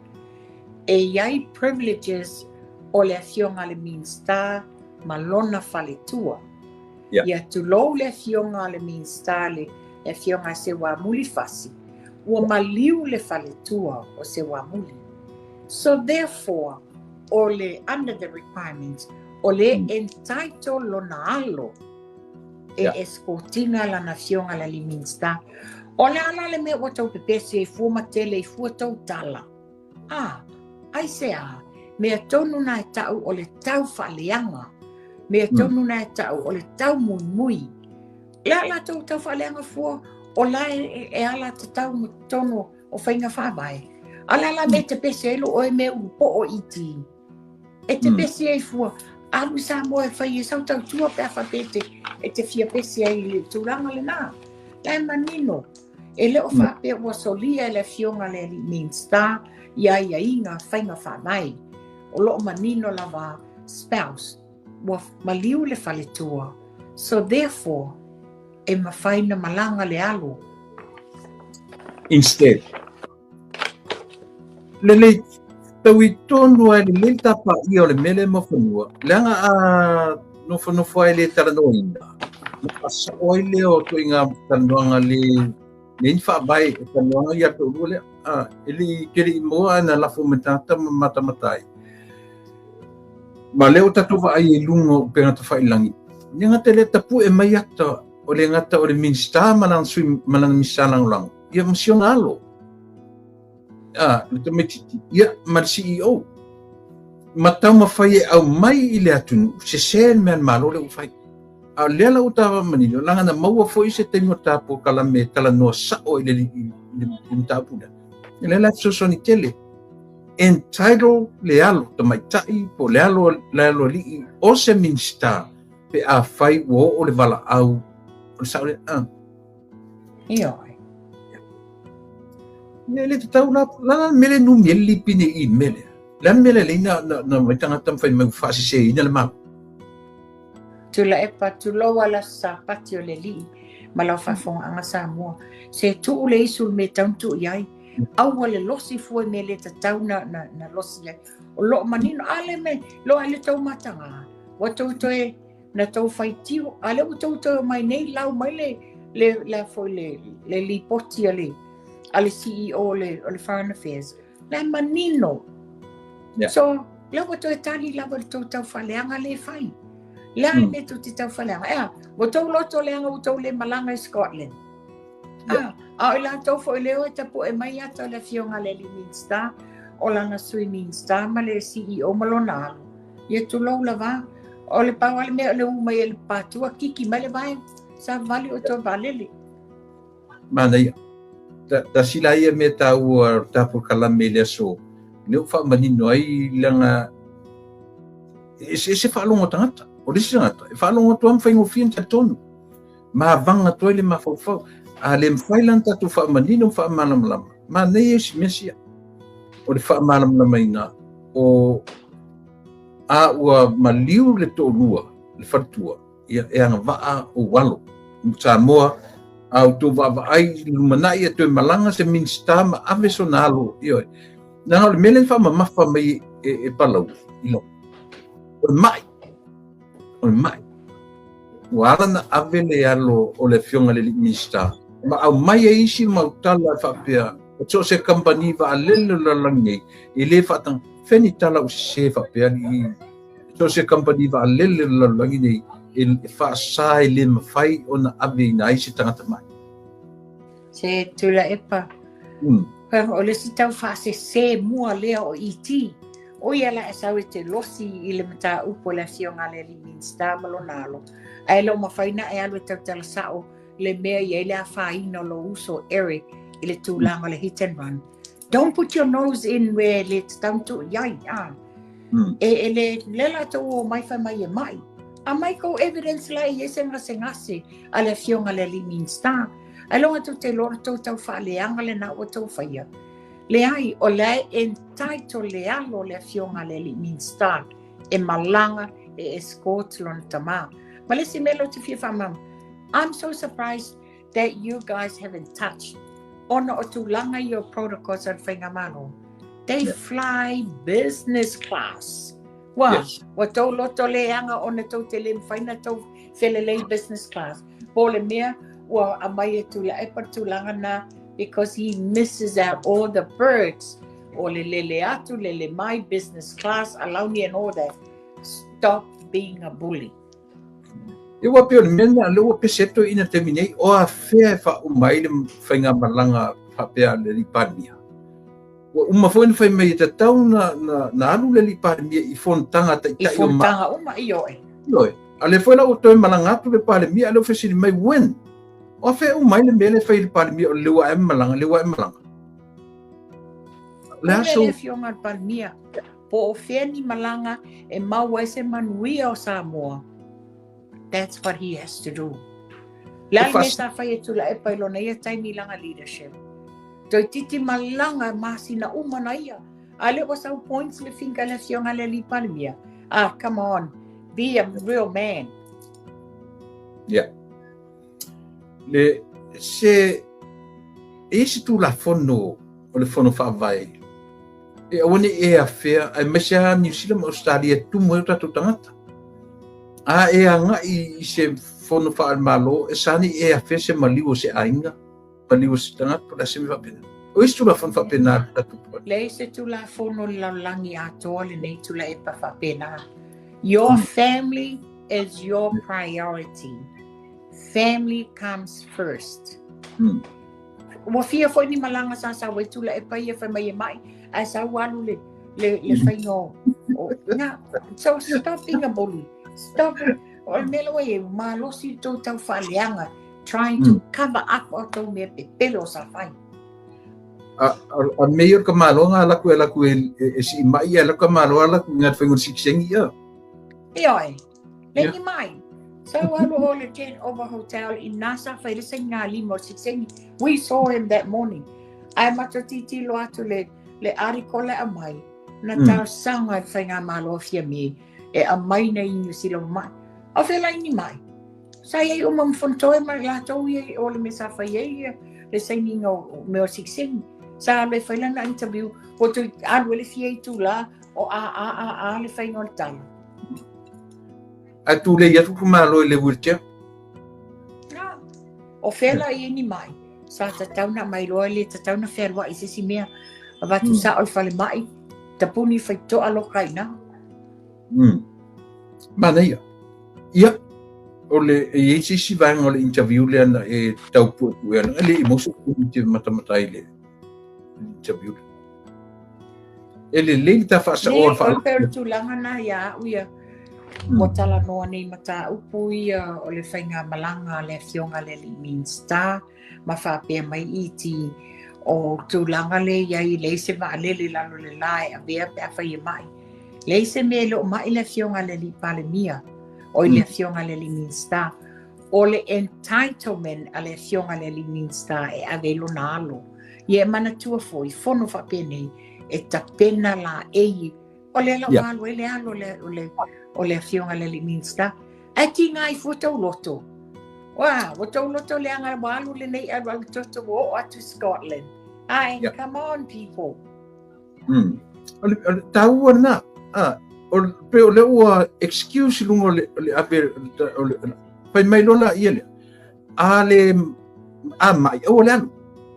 E i ai privileges o le afioga a le Minista ma lona faletua. Ia tulou le afioga a le Minista le afioga a Seuamuli Fasi, ua maliu le faletua o Seuamuli. So therefore, o le under the requirements, o le entitle lona alo e escortina lana afioga le alii Minista. O le a la le mea ua tau pepesi ai fua ma tele i fua tou tala? A, aisea? Mea tonu na e ta'u o le tau faaleaga. Mea tonu na e ta'u o le tau muimui. Le a latou tau faaleaga fua o la e, e ala tatau ma totonu o faiga faavae. A le a la mea e te pese ai lo oe mea ulu po'o iti. E te pese ai fua. Alu i Samoa e fai e sau tautua pe a faapea e te, e te fia pese ai i le tulaga lenā. La e manino. E le o faapea ua solia e le afioga le alii Minista i aiaiga faiga faavae. O lo o manino lava spouse ua maliu le faletua. So therefore, e mafai na malaga le alo. Instead. Lelei taui tonu ai lelei le tapaia o le mele ma fanua, leaga a nofonofo ai le talanoaina, na faasao ai lea o ituaiga talanoaga le le ni faavae e talanoaga ia te oulua lea. A, e le i te le i maua ae na lafo mai tagata ma matamata ai. Ma lea ua tatou vaai i luga o upega tafailangi, le gata i lea tapue mai ata o le gata o le Minista ma lana sui ma lana Minista lagolago, ia ma si ona alo. A, le tamaitiiti, ia ma le CEO. Ma taumafai e aumai i le atunuu, sese le mea a le Malo lea ua fai. A o lea la ua ta manino, leaga na maua foi se taimi o ta polokalame e talanoa sa'o i le, i le, i le mataupu lea. Ia lea la e fesoasoani tele. Entitle le alo tamaitai po o le alo, le alo alii o se Minista pe afai ua oo le valaau o le sa'o lea. Ah. Ioe. Ia e le tatau la, la la mele numi e le lipine i mele. Le a mele lei na, na, na mai tagata ma fai mai ua faaseseina le Malo. Tuilaepa, tulou a le Aso Sapati o le Alii ma lau faafogaaga Samoa. Se tuu le isu i le mea e tatau ona tuu i ai. Aua le losi fua i mea le tatau na, na, na losi ai. O loo manino, a le mea, loa i le tau mataga. Ua tou toe na tou faitio, a lea ua tou toe omai nei lau mai le le le foi le le lipoti a le a le CEO o le o le Foreign Affairs. La manino. Yeah. So, lea ua toe tali lava le tou taufaaleaga le fai. Le a le mea tou te taufaaleaga. Ea, ua tou loto leaga ua tou le malaga i Scotland. Yeah. Ah, a o i latou foi lea e tapu'e mai ata o le afioga a le alii Minista, o lana sui Minista ma le CEO ma lona alo. Ia tulou lava. O le pau lava le mea o le u mai e le patua, kiki mai le vae, savavali oe toe vaalele. Manaia. Tasi la ia mea taua o ta polokalame i le aso, lea ua faamanino ai leaga e eseese faalogo a tagata. O le isi tagata, e faalogo atu lava ma faigofie ona talitonu. Ma avaga atu ai le mafaufau. A le mafai la ona tatou faamanino ma faamalamalama, manaia isi mea sia. O le faamalamalamaina o a ua maliu le toalua, le faletua, ia e agavaa ou alo. Samoa, a outou vaavaai i lumanai e toe malaga se Minista ma ave sona alo, ioe. Leaga o le mea lea na faamamafa mai e Palauli, i lau, o le mai, o le mai. Ua ala na ave le alo o le afioga i le alii Minista, ma aumai ai isi mau tala e faapea, o so o se kamupani vaalele o le lalolagi nei, e le faataga, fea ni tala ua sese faapea alii, so o se kamupani vaalele o le lalolagi nei, e faasa e le mafai ona aveina ai se tagata mai. Se Tuilaepa, o le isi tau faasese mua lea o ET, o ia la e sau e te losi i le mataupu o le afioga a le alii Minista ma lona alo, ae le o mafai na e alu e tautala sao le mea i ai le afaina o lou uso Eric i le tulaga o le hit and run. Don't put your nose in where le tatau ona tuu i ai. Ah. E le, le latou o mai fai mai e mai. A mai kou evidence la i ai se gasegase a le afioga a le alii Minista. Ai loga tou te iloa o le tou tau faaleaga lena ua tou faia. Leai, o la e entitle le alo o le afioga a le alii Minista e malaga e escort lona tama. Ma le isi mea lea ou te fia faamalamalama, I'm so surprised that you guys haven't touched ona o tulaga ia o protocols a le Faigamalo. They fly business class. Ua, ua tou loto leaga ona tou te le mafai ona tou felelei business class. Po o le mea ua aumai e Tuilaepa le tulaga na because he misses out all the perks o le lele atu, lele mai, business class, alauni and all that. Stop being a bully. Ia ua pei o le mea lena lea ua pese atu ai ina taimi nei, o afea e faauma ai le faigamalaga faapea a le alii Palemia. Ua uma foi ona fai mai e tatau na, na, na alu le alii Palemia i fonotaga a I taitai o ma. fonotaga uma, ioe. Ioe. A lea foi la ua toe malaga atu le Palemia, a lea ua fesili mai, when? O afea e uma ai le mea lea e fai e le Palemia o le lua ae malaga, le ua ae malaga. O le Pule aso le afioga a le Palemia, po o fea ni malaga e maua ai se manuia o Samoa. That's what he has to do. Le a le mea sa fai e Tuilaepa i lona ia taimi i lana leadership. Toeitiiti malaga masina uma na ia. A lea ua sau points le finger le afioga a le alii Palemia. Ah, come on. Be a real man. Yeah. Le se e isi tulafono o le Fono Faavae e aua ne i e afea aemaise lava Niu Sila ma Ausetalia e tumu ai o tatou tagata. A e agai i se fono faale-Malo, e sa ne i e afea se maliu o se aiga, maliu o se tagata, po o le a se mea faapena. O isi tulafono faapena a le tatou Palemene. Leai se tulafono o le lalolagi atoa lenei Tuilaepa faapena. Your family is your priority. Family comes first. Ua fia foi ni malaga sa sau ai Tuilaepa ia fai mai e mai, ae sau alu le, le, le faiga o, o, na, so stop being a bully. Stop. O le mea lea e malosi le tou tau faaleaga, trying to cover up o tou mea pepelo sa fai. A me ia o le tamaloa alu atu e alu atu e sii mai, ae alu atu tamaloa alu atu i le faiga o le sikiseini ia. Ioe. Le ni mai. Sau alu o le Jet Over Hotel i nā sa fai le saina lima o sikiseini. We saw him that morning. Ae matou titilo atu le, le article le aumai, na talosaga e le Faigamalo a Fiame e aumai nei i Niu Sila ma mai. O fea la i ni mai? Sa i ai uma ma Fonotoe ma latou ia o le mea sa fai ai ia le sainiga o mea o sikiseini. Sa alu e fai lana interview, ua toe alu e le fia itulā o a a a a le faiga o le tala. Ae tulei atu le tamaloa i le wheelchair. O fea la i ai ni mai? Sa tatau na aumai loa e le tatau na fealuai i se isi mea. Avatu sao i le falemai, tapuni faitotoa loka i ina. Manaia. Ia, o le, e i ai se isi vaega o le interview lea na e tau puepueina, e le i maua se taimi e te matamata ai i le interview lea. E lelei le ta faasaoa o le faa... Pei o le tulaga na ia au ia, ua talanoa nei mataupu ia o le faigamalaga a le Afioga i le Alii Minisita ma faapea mai iti o tulaga lea i ai e leai se vaalele i lalo o le la e avea pe afai e mai. Leai se mea e le o mai le Afioga i le Alii Palemia, oi le Afioga i le Alii Minisita. O le entitlement a le Afioga i le Alii Minisita e ave ai lona alo. Ia e manatua foi, fono faapenei, e tapena laei, o lea la ua alu ai le alo o le Afioga i le Alii Minisita. Ae tiga ai fua tou loto. Ua, ua tou loto leaga ua alu lenei alualu toto ua oo atu i Scotland. Ae, come on people. O le taua lena. Ah, o pe o le ua excuse i luga o le ave o le fai mai loa laia lea. A le a mai aua le alu.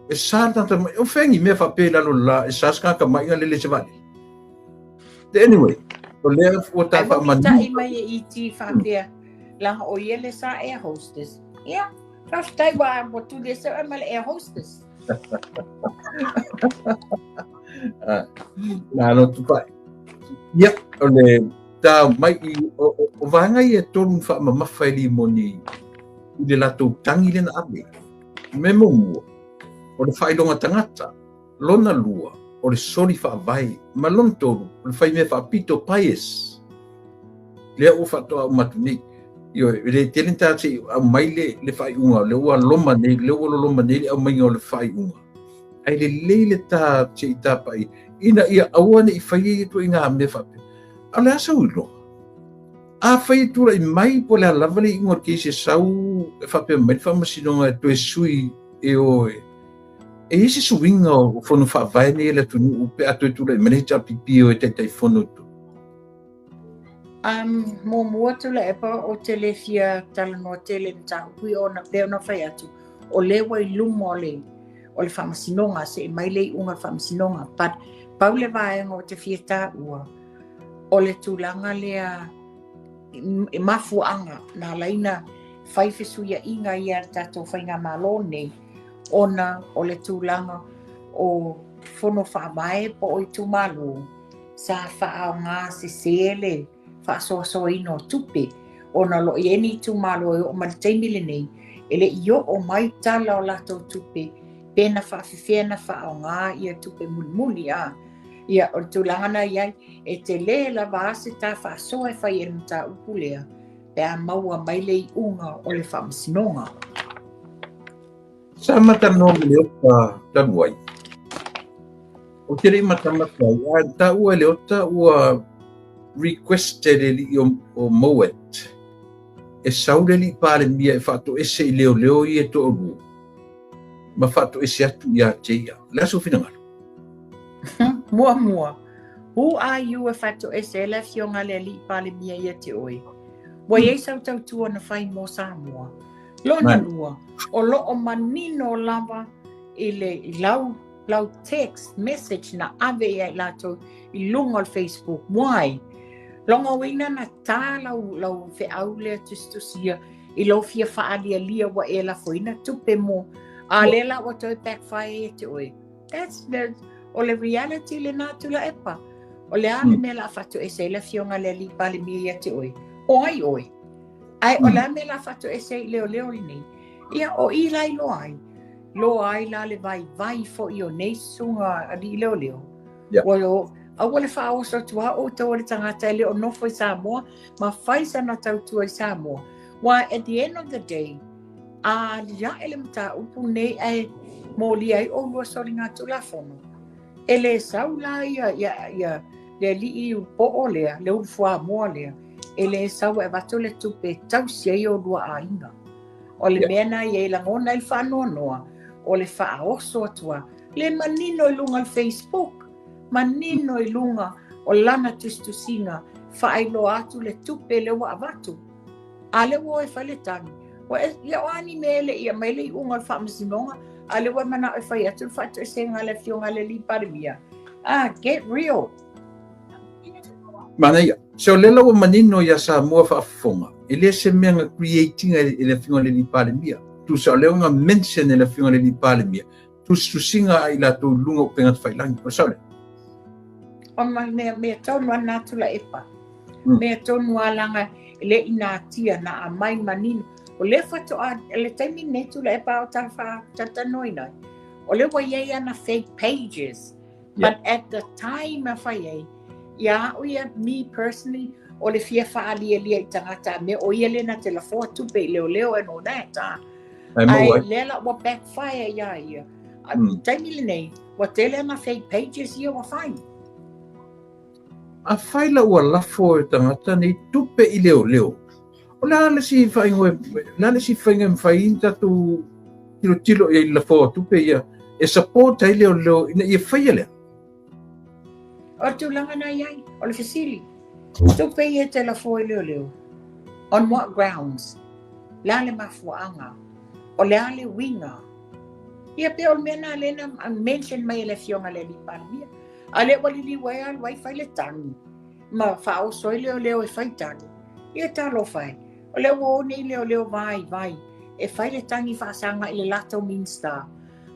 E sa le tagata mai. O fea ni mea faapea i lalo o le la e sa se tagata mai a lele se vaalele. Anyway, o lea ua ta Ai ua faamanino. mitai mai e ET faapea, leaga o ia le sa air hostess. Ia, faafetai ua ua tuli ese oe ma le air hostess. Ah, malo tupai. Ia, o le ta mai i o, o, o vaega ia e tolu na faamamafa e limoni i le latou tagi lea na ave. Mea muamua, o le faailoga tagata. Lona lua, o le soli faavae. Ma lona tolu, o le faimea faapito, pious. Lea ua faatoa uma atu nei. Ioe, e le tele ni tagata se i aumai le, le faaiuga, lea ua loma nei, lea ua loloma nei le aumaiga o le faaiuga. Ae lelei le ta se i tapa'i ina ia aua ne i faia ia ituaiga mea faapea. A o le a sau iloa? Afai e tulai mai po o le a lava le iuga o le case e sau e faapea mai le faamasinoga e toe sui e o e E i ai se suiga o fono faavae nei a le atunuu pe a toe tulai mai le HRPP o e Taitaifono i totonu? Muamua Tuilaepa ou te le fia talanoa tele i le mataupu ia ona pei ona fai atu, o lea ua i luma o le, o le faamasinoga, se i mai le iuga o le faamasinoga. But pau le vaega ou te fia taua, o le tulaga lea i mafuaaga na ala ai ona fai fesuiaiga ia a le tatou faigamalo nei, ona o le tulaga o fono faavae po o itumalo sa faaaoga sese le faasoasoaina o tupe ona o lo o i ai ni itumalo e oo mai le taimi lenei e le i oo mai tala o latou tupe pe na faafefea na faaaoga ia tupe mulimuli a ia o le tulaga na i ai e tele lava a se ta faasoa e fai e le mataupu lea pe a maua mai le iuga o le faamasinoga. Sa matalanoa ma Leota talu ai. Ou te le i matamata ai, a taua e Leota ua requested e alii o Mowat e sau le alii Palemia e faatoese i leoleo ia e toalua ma faatoese atu ia te ia. O le a sou finagalo? Muamua, who are you e faatoese ai le afioga a le alii Palemia ia te oe? Ua i ai sau tautua na fai mo Samoa. Lona lua, o lo o manino lava i le i lau, lau text message na ave ia i latou i luga o le Facebook. Why? Logauina na tā lau, lau feau lea tusitusia i lou fia faalialia ua e lafoina tupe mo a lea la ua toe backfire ia te oe. That's the, o le reality lena Tuilaepa. O le a le mea la faatoese ai le afioga le alii Palemia ia te oe? O ai oe? Ae o le a mea la faatoese ai i leoleo lenei? Ia, o i la i loa ai. Loa ai la le vaivai foi o nei susuga alii leoleo. Yeah. Ua o, aua le faaoso atu a outou o le tagata e le o nofo i Samoa ma fai sana tautua i Samoa. Ua at the end of the day, a aliae le mataupu nei ae molia ai oulua soligatulafono. E le sau la ia, ia, ia le alii poo lea, le ulu fuamoa lea, e le sau e avatu le tupe e tausi ai oulua aiga. O le mea na ia i lagona ai le faanoanoa, o le faaoso atu a, le manino i luga o le Facebook, manino i luga o lana tusitusiga, faailoa atu le tupe lea ua avatu. A lea ua o e fai le tagi. Ua e, ia o a ni mea e le i aumai le iuga o le faamasinoga, a lea ua e manao e fai atu le faatoesega a le Afioga i le Alii Palemia. Ah, get real. Manaia. So lea la ua manino ia Samoa faafofoga, e le se mea na create ina e le Afioga i le Alii Palemia. Tusa o lea na mention e le Afioga i le Alii Palemia, tusitusiga a i latou i luga o upega tafailagi. O le sao lea? O ma mea, mea tonu a nā Tuilaepa. Mea tonu a laga e le i natia na aumai manino. O lea faatoa, le taimi lenei Tuilaepa o ta faatalatalanoaina ai, o lea ua i ai ana fake pages. But at the time a fai ai, ia au ia, me personally, o le fia faalialia i tagata a mea, o ia lea na te lafoa tupe i leoleo and all that. Ah. Ai lea la ua backfire ia ia. Taimi lenei, ua tele ana fake pages ia ua fai. Afai la ua lafo e tagata nei tupe i leoleo, o le a le isi faaigoa, le a le isi faiga e mafai ai ona tatou tilotilo i ai i le lafoa o tupe ia e support ai leoleo ina ia faia lea? O le tulaga na i ai, o le fesili, tupe ia te lafoa i leoleo, on what grounds? Le a le mafuaaga? O le a le uiga? Ia pei o le mea na lea na mention mai e le Afioga i le Alii Palemia. A lea ua liliu ai alu ai fai le tagi ma faaoso ai leoleo e fai tagi. Ia talofa e, o lea ua o nei leoleo vaivai e fai le tagi faasaga i le latou Minista.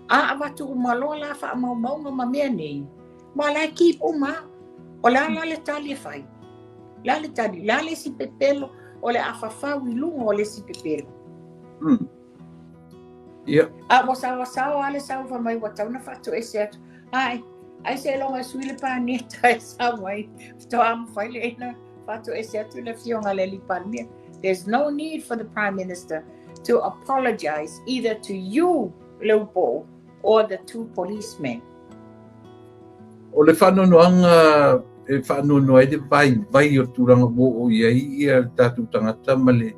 A avatu uma loa la faamaumauga ma mea nei, ma la e keep uma a. O le a la le tali e fai? Le a le tali? Le a le isi pepelo o le a fafau i luga o le isi pepelo? Ia. A ua saoasao lava le sau fai mai ua tatau ona faatoese atu. Ai, ai seiloga e sui le paneta e sau ai. Faatoa mafai lea ona faatoese atu le afioga i le Alii Palemia. There's no need for the Prime Minister to apologize either to you, Leupou, or the two policemen. O le faanoanoaga e faanoanoa ai le vaivai o le tulaga ua oo i ai ia le tatou tagata ma le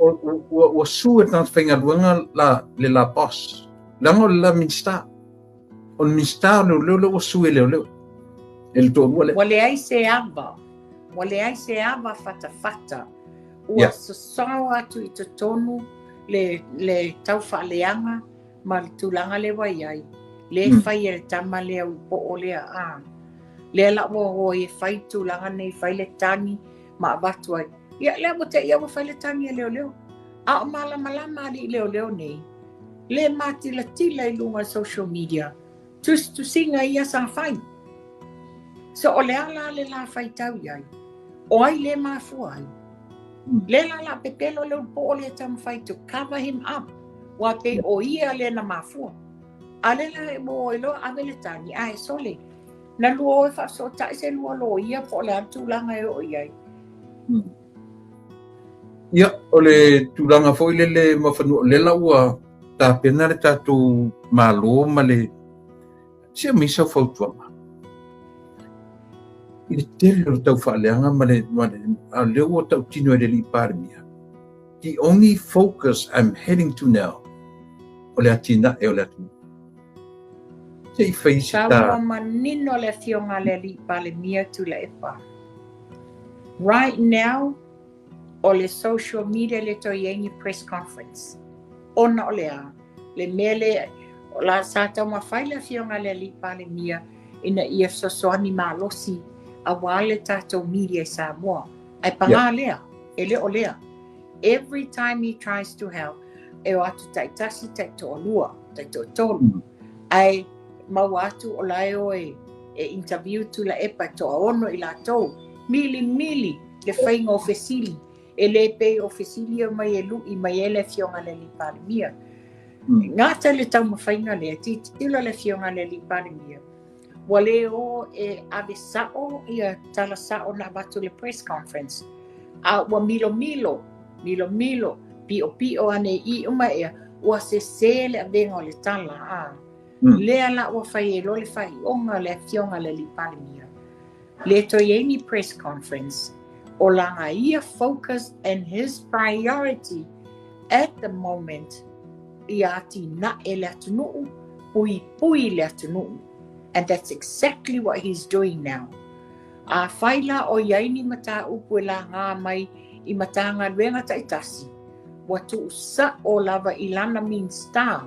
ua sue e le tagata faigaluega la, le la boss. Leaga o le la Minista. O le Minista o leoleo lea ua sue e leoleo. E le toalua lea. Ua leai se ava. Ua leai se ava fatafata. Ua sosoo atu i totonu le, le taufaaleaga ma le tulaga lea ua i ai. Le fai e le tama lea upoo lea. Ah. Lea la ua o ai e fai tulaga nei, fai le tagi ma avatu ai. Ia, lea ua te ia ua fai le tagi a leoleo. A o malamalama alii leoleo nei, le matilatila i luga o social media, tusitusiga ia sa fai. So o le a la le la faitau i ai? O ai le mafua ai? Le la la pepelo le upoo le taumafai to cover him up. Ua pei o ia le na mafua. A le la e mo i loa ave le tagi, a e sole. Na lua o e faafesootai se lua loia po o le a le tulaga e oo i ai. Ia, o le tulaga foi lele Mafanua, o lea la ua tapena le tatou Malo ma le se aumai sau fautuaga i le tele o le taufaaleaga ma le, ma le a lea ua tautino e le Alii Palemia. The only focus I'm heading to now, o le atinae o le atunuu. Se i fai se ta. Saunoa manino le Afioga a le Alii Palemia Tuilaepa. Right now, o le social media le toe i ai ni press conference. Ona o le a? Le mea le, o la sa taumafai le Afioga a le Alii Palemia ina ia fesoasoani malosi aua le tatou media i Samoa. Ae pagā lea, e le o lea. Every time he tries to help, e o atu taitasi, taitoalua, taitoatolu. Ae maua atu o la e o e interview Tuilaepa e toaono i latou. Milimili le faiga o fesili. E le pei o fesili ia mai e lui mai ai le Afioga i le Alii Palemia. Gata le taumafaiga lea, tilotilo le Afioga i le Alii Palemia, ua le o e ave sao ia tala sao na avatu i le press conference, a ua milomilo, milomilo, piopio ane i uma ea, ua sese le avega o le tala, a. Lea la ua fai ai loa le faaiuga a le Afioga i le Alii Palemia, le toe i ai ni press conference, o lana ia focus and his priority at the moment ia atinae le atunuu, puipui le atunuu. And that's exactly what he's doing now. Afai la o i ai ni mataupu e laga mai i Matagaluega taitasi, ua tuusao lava i lana Minisita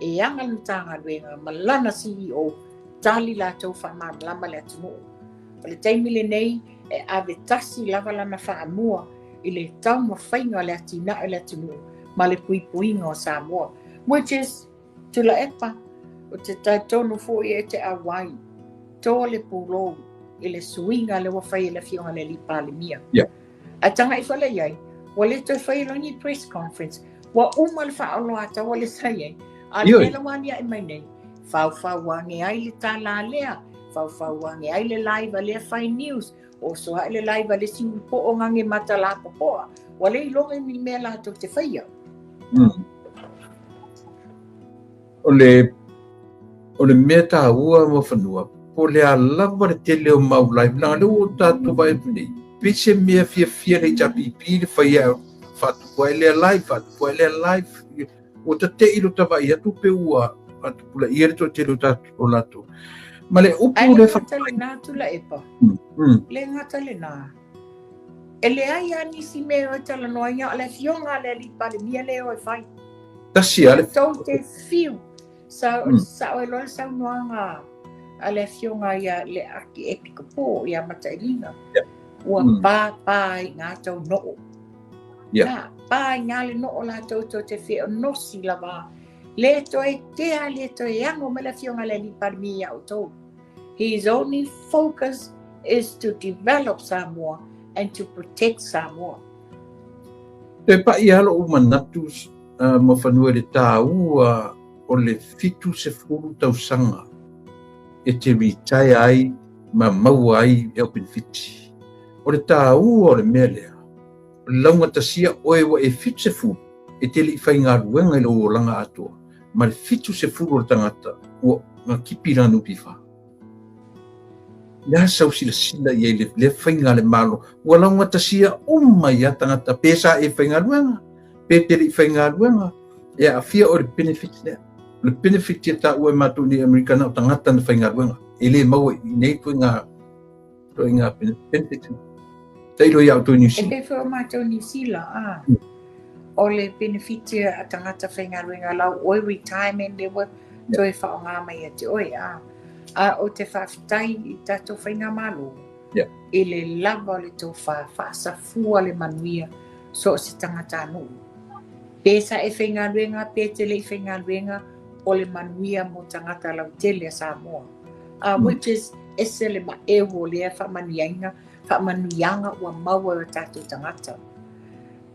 e ana le Matagaluega ma lana CEO tali latou faamalamalama le atunuu. O le taimi lenei e ave tasi lava lana faamua i le taumafaiga o le atinae o le atunuu ma le puipuiga o Samoa, which is Tuilaepa, ou te talitonu foi e te auai to le pulou i le suiga lea ua fai e le Afioga i le Alii Palemia. Ae tagai foi lea i ai, ua le toe faia loa ni press conference, ua uma le faaoloataua lea sa i ai, a o le mea la ua aliae mai nei, faufau ane ai le tala a lea, faufau ane ai le live a lea fai news, oso ae le live a le isi poo gage matalapopoa, ua le iloga i ni mea latou te faia. O le mea taua ma fanua, po le a lava le tele o mau live, leaga lea ua tatou vaai atu nei, pei se mea fiafia le HRPP le fai ai faatupu ai lea live, faatupu ai lea live. Ua tate'i lo tavaai atu pe ua faatupulaia le toatele o tatou o latou. Ma le upu Ai le le gata lena, Tuilaepa. Le gata lena. E leai a nisi mea o e talanoaina, o le afioga a le Alii Palemia lea o e fai. Tasi a le Tou te fiu. Sa, sao e loa le saunoaga a le afioga ia le Aki Epikopo ia Matailiga. Ua pa pa i ngā tau noo. Na, pa i ngā le noo latou tou te feonosi lava. Le toe tea, le toe ago mai le afioga le Alii Palemia ia outou. His only focus is to develop Samoa and to protect Samoa. Te pai alo u manatu ma fanua le tāua o le 70 tausaga e te retire ai ma maua ai e o benefiti. O le tāua o le mea lea, o le laugatasia oe ua e 70 e te le i faigaluega i lou olaga atoa, ma le 70 o le tagata ua gakipi lana NPF. Le a sau silasila i ai le lea faiga a le Malo, ua laugatasia uma ia tagata pe sa e faigaluega, pe te le i faigaluega, e aafia o le benefit lea. O le benefit ia taua e matou nei Amerika na o tagata na faigaluega. E le maua i nei ituaiga benefit. Tailo ia outou i New E Zealand. pei foi o matou New Zealand, a. O le benefit a tagata faigaluega lau oe retirement le ua toe whaonga mai e te oe, a. A o te faafetai i tatou faigamalo. I le lava o le tofa faasafua le manuia so o se tagatanuu. Pe sa e faigaluega, pe te le i faigaluega, o le manuia mo tagata lautele a Samoa. Which is ese le maeu o lea faamanuiaina, faamanuiaga ua maua e o tatou tagata.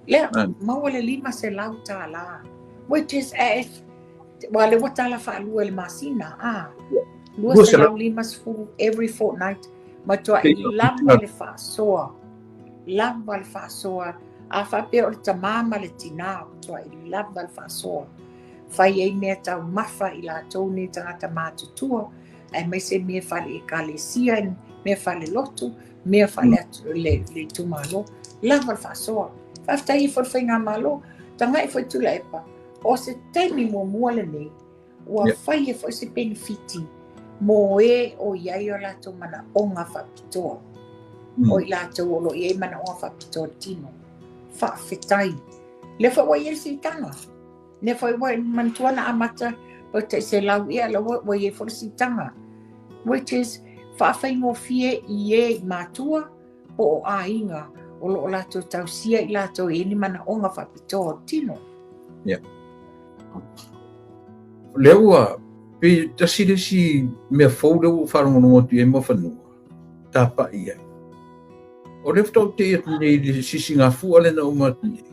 Lea, maua le $500, which is e, ua le ua tala faalua i le masina, a. 250 every fortnight, matuai lava le faasoa, lava le faasoa, a faapea o le tamā ma le tinā, matuai lava le faasoa. Fai ai mea taumafa i latou nei tagata matutua, aemaise mea fale ekalesia, mea fale lotu, mea fale atu, le itumalo, lava le faasoa. Faafetai ai foi le faigamalo, tagai foi Tuilaepa, o se taimi muamua lenei, ua fai e foi se benefiti mo e o i ai o latou manaoga faapitoa. O i latou o lo o i ai manaoga faapitoa tino. Faafetai. Lea foi ua i ai le siitaga. Lea foi ua manatua na amata o te se lau ia la ua i ai foi le siitaga. Which is faafaigofie i e i matua po o aiga o lo o latou tausia i latou e ni manaoga faapitoa o tino. Lea ua pe tasi le isi mea fou lea ua faalogologo atu i ai ma fanua, tapa'i ai. O lea faatoa ou te'i atu nei i le sisigafua lea na uma atu nei.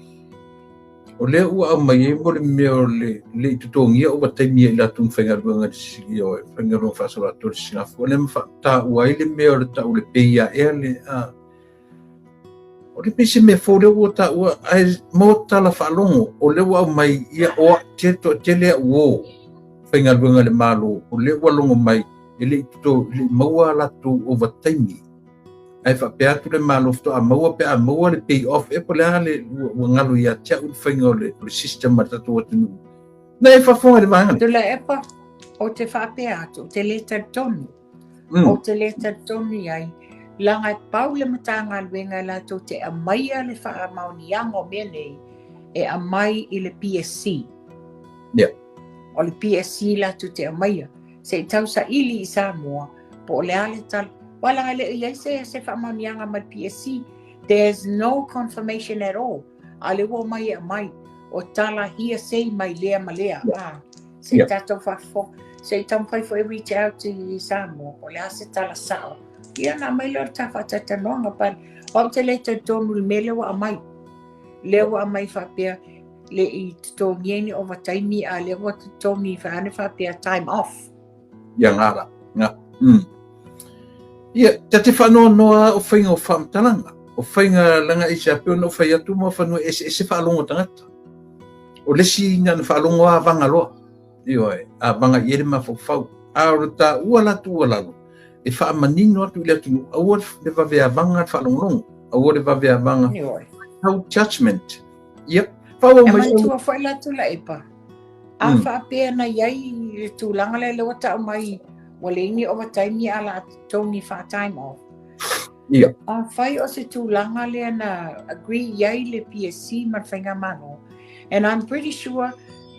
O lea ua aumai ai mo le mea o le le i totogia ovataimi e i latou na faigaluega i le sisi o faigaluega faasoloatoa i le sisigafua lea ma faataua ai le mea o le tau le pay aea le a. O le pei se mea fou lea ua taua ae mo tala faalogo o lea ua aumai ia o te toatele au o faigaluega i le Malo o lea ua logo mai e le i toto le i maua a latou ovataimi ae faapea atu le Malo faatoa maua pe a maua le pay off e po o le a le ua galo ia te au le faiga o le system a le tatou atunuu. Na e faafofoga i le vaega lea. Tuilaepa, o te faapea atu, o te le talitonu. O te le talitonu i ai. Leaga e pau le Matagaluega e latou te aumaia le faamaoniaga o mea nei, e aumai i le PSC. O le PSC latou te aumaia. Se i tausaili i Samoa, po o le a le tala. Aua leaga e le o i ai se, se faamaoniaga mai le PSC. There's no confirmation at all. A o lea ua omai e aumai o tala hearsay mai lea ma lea. Ah, se i tatou faafofoga. Se i taumafai foi e reach out i Samoa, po o le a se tala sao. Ia ona aumai lea o le ta faatalatalanoaga. But o au ou te le talitonu i le mea lea ua aumai. Lea ua aumai faapea le i totogia ni ovataimi a lea ua totogi faane faapea time off. Ia ngā la. Ngā. Ia, ta te whaanoanoa o whainga o whaamatalanga. O whainga langa i se apeo na o whai atu ma whanua ese ese whaalongo tangata. O lesi na na whaalongo a vanga loa. Ioe, a vanga i ere mafaufau. A o le taua la tuualalo, e faamanino atu i le atunuu, aua le vave avanga le faalogologo, aua le vave avanga. Ioe. No judgment. Ia, faaauau E mai. manatua foi la Tuilaepa, a faapea na i ai le tulaga lea lea ua tau mai ua leai ni ovataimi a o le a totogi faa-time off. Afai o se tulaga lea na agree i ai le PSC ma le Faigamalo, and I'm pretty sure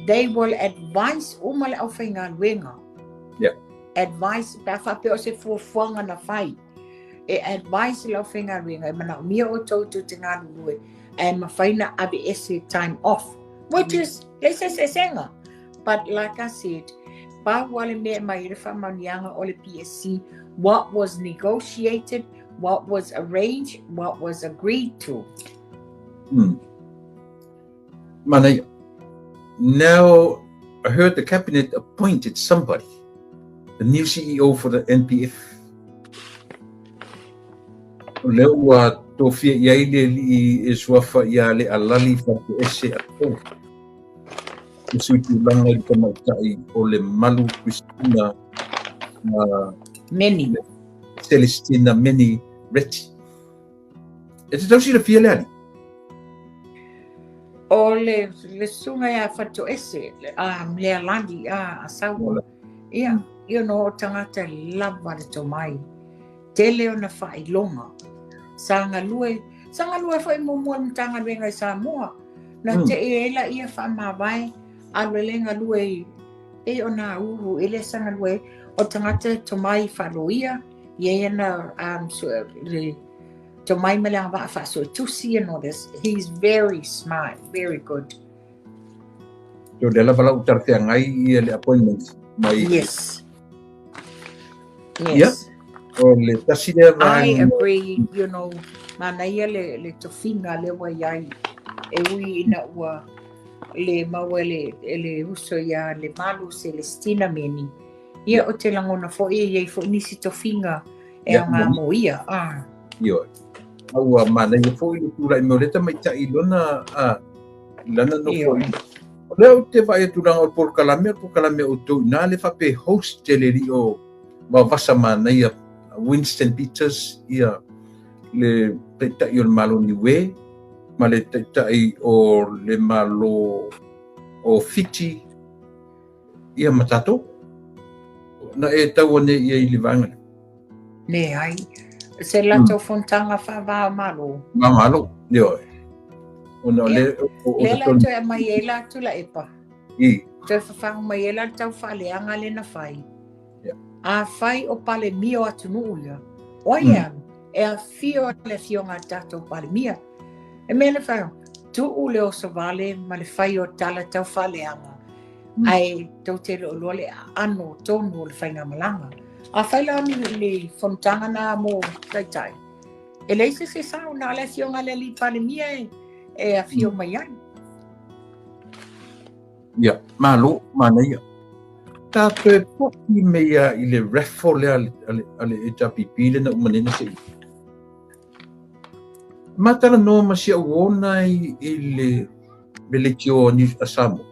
they will advise uma le aufaigaluega. Advise, pe a faapea o se fuafuaga na fai, e advise le aufaigaluega e manaomia outou tou te galulue ae mafai na aveese time off, which is leai se eseesega. But like I said, pau lava le mea e aumai ai le faamaoniaga o le PSC, what was negotiated, what was arranged, what was agreed to. Manaia. Now, I heard the cabinet appointed somebody, the new CEO for the NPF. O lea ua tofia i ai le alii e suafa ia Lealali Faletoese Apo. E sui tulaga i le tamaitai o Lemalu Christina Meni. Celestina Meni Reti. E te tau silafia le alii? O le, le susuga ia Faletoese, a Lealali, a, a Saua. Ia, you know, o tagata lava le tomai. Tele ona faailoga. Sa galue, sa galue foi muamua i le Matagaluega i Samoa. Na tee ai laia faamavae, alu ai lea galue i, pei o Nauru ea lea sa galue ai. O tagata tomai faaloia, i ai ana um, le tomai ma le agavaa faasuetusi and all this. He's very smart, very good. O lea lava la ua talafeagai ia le appointment mai. Yes. Ia, Yes. o le tasi lea I vaega. agree, you know, manaia le, le tofiga lea ua i ai, e ui ina ua le maua e le, e le uso ia Lemalu Celestina Meni. Ia, ou te lagona foi e i ai foi nisi tofiga e Ia, aoga mo ia. Ah. Ioe. A ua manaia foi le tulai mai o lea tamaitai i lona, a, lana nofo. O lea ou te vaai atu leaga o le polokalame, o le polokalame a outou i ina lea faapea e host e le alii o Vaovasa manaia Winston Peters ia le Taitai o le Malo o Niue ma le Taitai o le Malo o Fiti ia ma tatou. Na e tau ane ia i le vaega lea? Leai. Se latou fonotaga faava-o-Malo. Malo, ioe. Ona o le... Lea la toe aumai ai la Tuilaepa. I. Toe fafagu mai ai la le tau faaleaga lea na fai. Afai o Palemia o atunuu ia, o ai e alu? E afio le afioga a le tatou Palemia. E mea le fai, tuu le oso vale ma le fai o tala tau faaleaga, ae tou te le o iloa le aano tonu o le faigamalaga. Afai la ni, ni fonotaga na mo taitai, e leai se se sao, na o le afioga a le alii Palemia e, e afio mai ai. Ia, malo, manaia. Ta toe poki me ia i le raffle lea a le HRPP le na uma nei na se i. Matalanoa ma si au ona i le leitio a Samoa.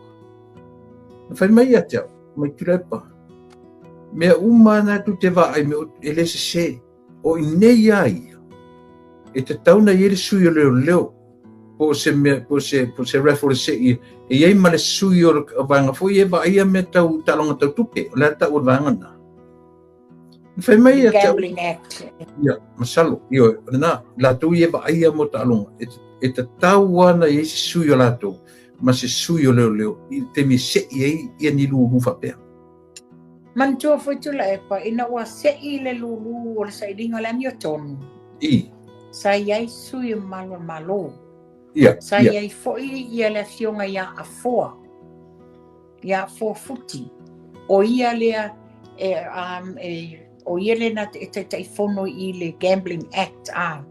Na fai mai ia te au, mai Tuilaepa. Mea uma na tu te vaai me e le sese. O i nei a ia, e tatau na i ai le sui o leoleo, po o se mea, po o se, po o se raffle e sei, e i ai ma le sui o le vaega foi e vaaia mea tau taaloga tau tupe, o le a tau o le vaega na. Fai mai ia te au. Gambling Act. Ia, masalo, ioe, o lena, latou ia e vaaia mo taaloga, e tatau lava ona i ai se sui o latou ma se sui o leoleo i le taimi e se'i ai ia ni lulu faapea. Manatua foi Tuilaepa, ina ua se'i le lulu o le sailiga o le amiotonu, I. sa i ai sui o Malu o le Malo. Ia, Sa i ai foi ia le afioga ia Afoa. Ia Afoa Futi, o ia lea e, e, o ia lea na e taitaifono i le Gambling Act, a,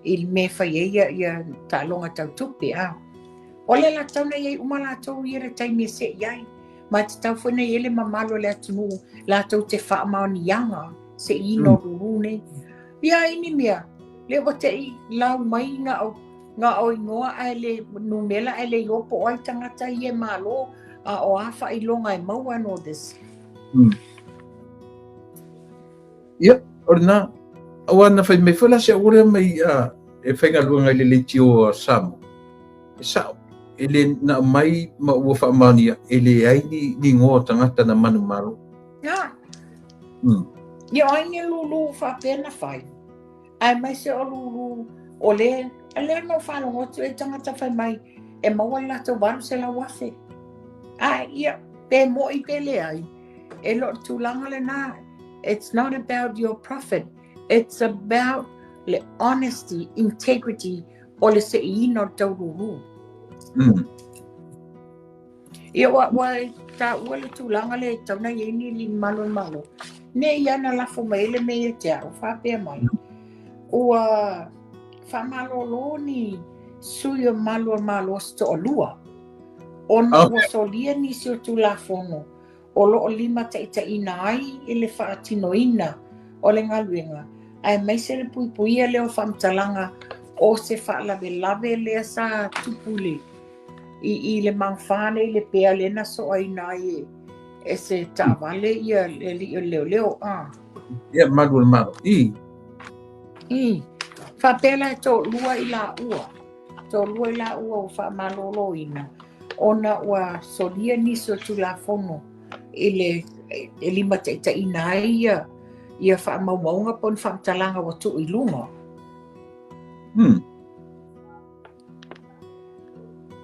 i le mea e fai ai ia, ia taaloga tau tupe, a. O le la tatau na i ai uma latou ia le taimi e se'i ai. Ma e tatau foi na i ai le mamalu o le atunuu latou te faamaoniaga se'iina o lulu nei. Ia ai ni mea, lea ua te'i lau mai na o Na o igoa ae le numera ae le iloa po o ai tagata ia e malo a o a faailoga e maua and all this. Ia, o lena, aua na fai mai foi la se auala mai a e faigaluega i le leitio a Samoa. E sa'o, e le na aumai ma ua faamaonia, e leai ni, ni igoa o tagata na manumalo. Ia. Ia o ai ni lulu faapea na fai? Aemaise o lulu o le lea na ou faalogo atu e tagata fai mai e maua le latou 800,000. A ia, pe mo'i pe leai, e le o le tulaga lena. It's not about your profit. It's about le honesty, integrity o le se'iina o le taululu. Ia, ua, ua taua le tulaga lea e tatau ona i ai ni ni malu o le Malo. Nei ia na lafo mai ai le mea ia te au, faapea mai, ua faamalōlō ni sui o malu o le Malo se toalua, ona ua solia nisi o Tulafono o lo o limataitaiina ai i le faatinoina o le galuega, aemaise le puipuia lea o faamatalaga o se faalavelave lea sa tupu i le i le magafa lea i le pea lea na soaina ai e, e se taavale ia le alii o le leoleo. Ah. Ia, malu o le Malo. I. I. Faapea la e toalua i laua. Toalua i laua ua faamaloloina ona ua solia nisi o Tulafono i le e limataitaiina ai ia, ia faamaumauga po o ni faamatalaga ua tuu i luga.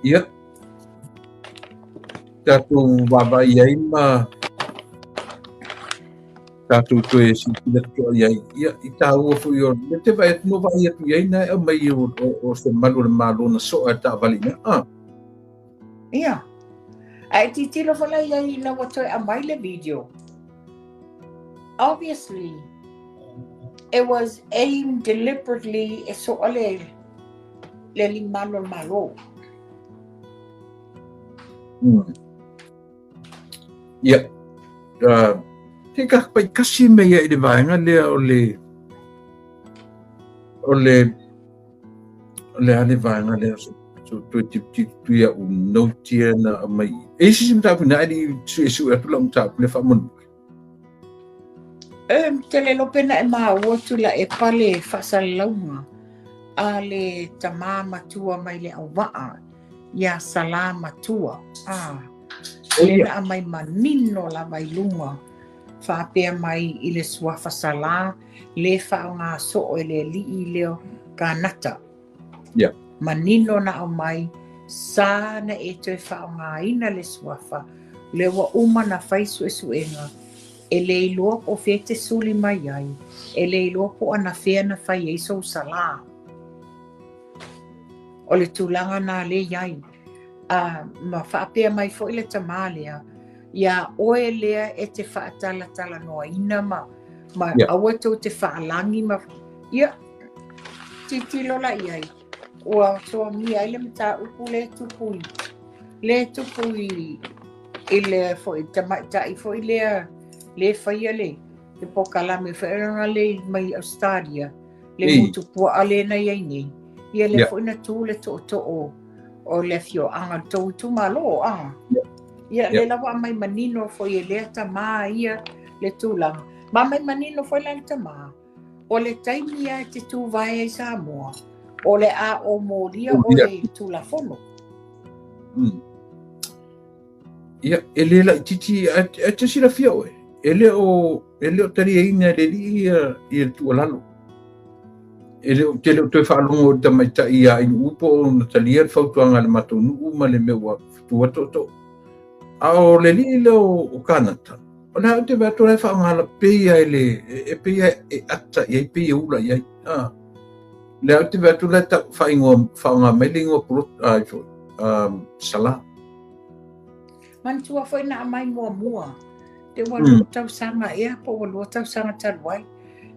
Ia. Tatou vaavaai ai ma tatou toe silasila totoa i ai. Ia, i tāua foi o le te vaai atu, no vaai atu i ai na e aumai o se malu o le Malo na soa e taavale i mea. Ah. Ia. Ae tilotilo foi la i ai ina ua toe aumai le video. Obviously, it was aimed deliberately e soa le le alii malu o le Malo. Ia. Te ka pai kasi me ia i le vaega lea o le o le o le a le vaega lea so so toe tilotilo ia u note ia na aumai. E isi se mataupu na ali suesue atu lau mataupu le faamolemole. E te le iloa pe na e maua Tuilaepa le faasalalauga a le tamā matua mai le auvaa iā Salā Matua, a lea na aumai manino lava i luga faapea mai i le suafa Salā le faaaoga soo e le alii lea o Kanata. Manino na aumai, sa na e toe faaaogaina le suafa, lea ua uma na fai suesuega, e le iloa po o fea e te suli mai ai, e le iloa po o anafea na fai ai sou salā. O le tulaga na lea i ai. A, ma faapea mai foi le tamā lea, iā oe lea e te faatalatalanoaina ma, ma aua tou te faalagi ma, ia, tilotilo la i ai, ua soagia ai le mataupu lea e tupu i, lea e tupu i, i le foi tamaitai foi lea, lea e faia le, le polokalame foi lea le mai Australia, le mutu puaa lea na i ai nei. Ia lea foi na tu le tootoo o le afioaga o le tou itumalo, a. Ia lea lava aumai manino foi e lea tamā ia le tulaga. Ma aumai manino foi la le tamā, o le taimi lava e te tuvae ai Samoa, o le a omolia oe i le Tulafono. Ia, e le laitiiti, ae te silafia oe. E le o taliaina e le alii ia le tuualalo. E le o tele o toe faalogo i le tamaitai ia Inu'u po o na talia le fautuaga a le matou nuu ma le mea ua tua tootoo. A o le alii lea o Kanata, o le a ou te vaai atu o la e faaaoga lapei lava e pei e ata i ai, pei e ula i ai. Le a ou te vaai atu o la e faaaoga mai le igoa Salā. Manatua foi na aumai muamua, te ua lua tausaga ea po ua lua tausaga talu ai.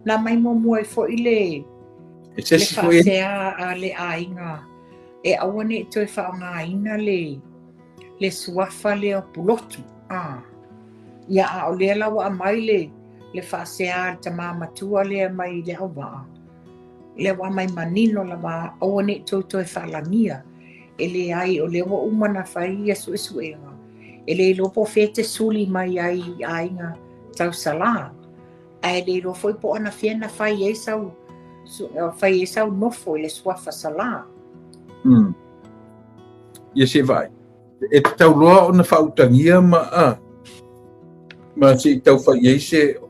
Na aumai muamua ai foi le faasea a le aiga e aua ne'i toe faaaogaina le suafa lea o Pulotu. Ia a o lea la ua aumai le faasea a le tamā matua lea mai le auvaa. Lea ua aumai manino lava aua ne'i toe faalagia. E leai o lea ua uma na fai ia suesuega. E le iloa po o fea te suli mai ai i aiga tausalā. Ae le iloa foi po o anafea na fai ai sau nofo i le suafa Salā. Ia se vaai. E tatau loa ona faautagia ma se i taufai ai se o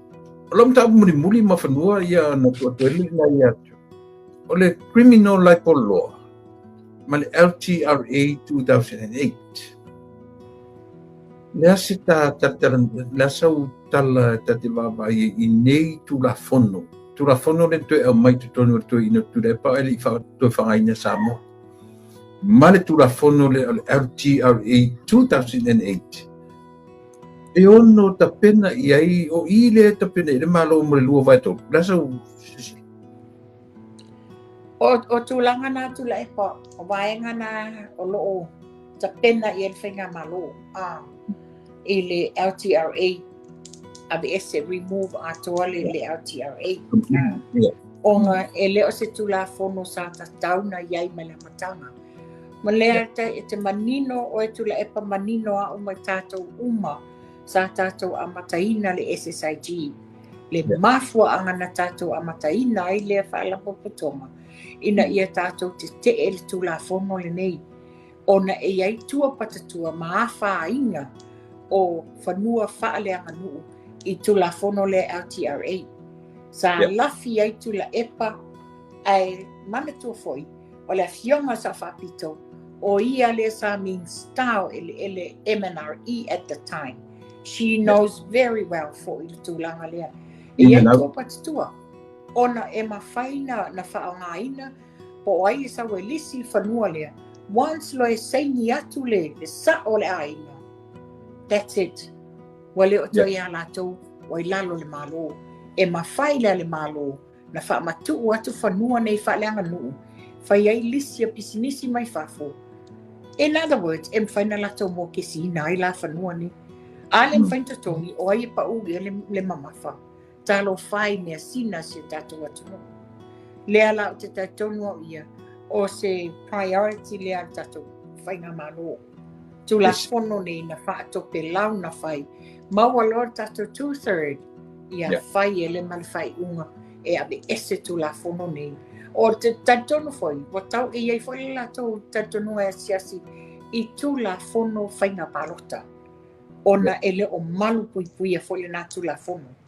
lau mataupu mulimuli ma fanua ia na tuatueli na ia atu. O le Criminal Libel Law ma le LTRA 2008. Lea se lea sau tala ta te vaavaai i nei Tulafono. Tulafono le toe aumai totonu o le toeaina o Tuilaepa ae le i toe faaaogaina Samoa. Ma le Tulafono le o le LTRA 2008. E ono tapena i ai, o i le tapena i le malo mo le 2023. Lea sau silasila. O tulaga na Tuilaepa, o vaega na o loo tapena i le faigamalo i le LTRA aveese remove atoa le LTRA. Ona e le o se Tulafono sa tatau na iai mai le amataga. Ma lea e te manino o e Tuilaepa manino au mai tātou uma sa tātou amataina le SSIG. Le mafuaaga na tātou amataina ai lea faalapotopotoga ina ia tātou tetee le Tulafono lenei. Ona e iai tua patatua ma afaina o fanua faaleaganuu i Tulafono le LTRA. Sa lafi ai Tuilaepa ae manatua foi o le afioga sa faapito o ia le sa Minista o eleele MNRE at the time. She knows very well foi le tulaga lea. E iai tua patatua ona e mafai na faaaogaina po o ai e sau e lisi fanua lea. Once lo e saini atu le sao le aiga, that's it. Ua le o toe ia latou ua i lalo le malo. E mafai lea le malo na faamatuu atu fanua nei faaleaganuu, fai ai lisi a pisinisi mai fafo. In other words, e mafai na latou mokesiina ai la fanua nei. A le mafai na totogi, o ai e pau ia le mamafa. Talofa i measina si o tatou atunuu. Lea la o te talitonu au ia, o se priority lea le tatou faigamalo. Tulafono nei na faatopelau na fai. Maua loa le tatou 2/3 ia fai e le ma le faaiuga e aveese Tulafono nei. O te talitonu foi, ua tau e iai foi le latou talitonuga e asiasi i Tulafono faiga palota. Ona e le o malu puipuia foi lena Tulafono.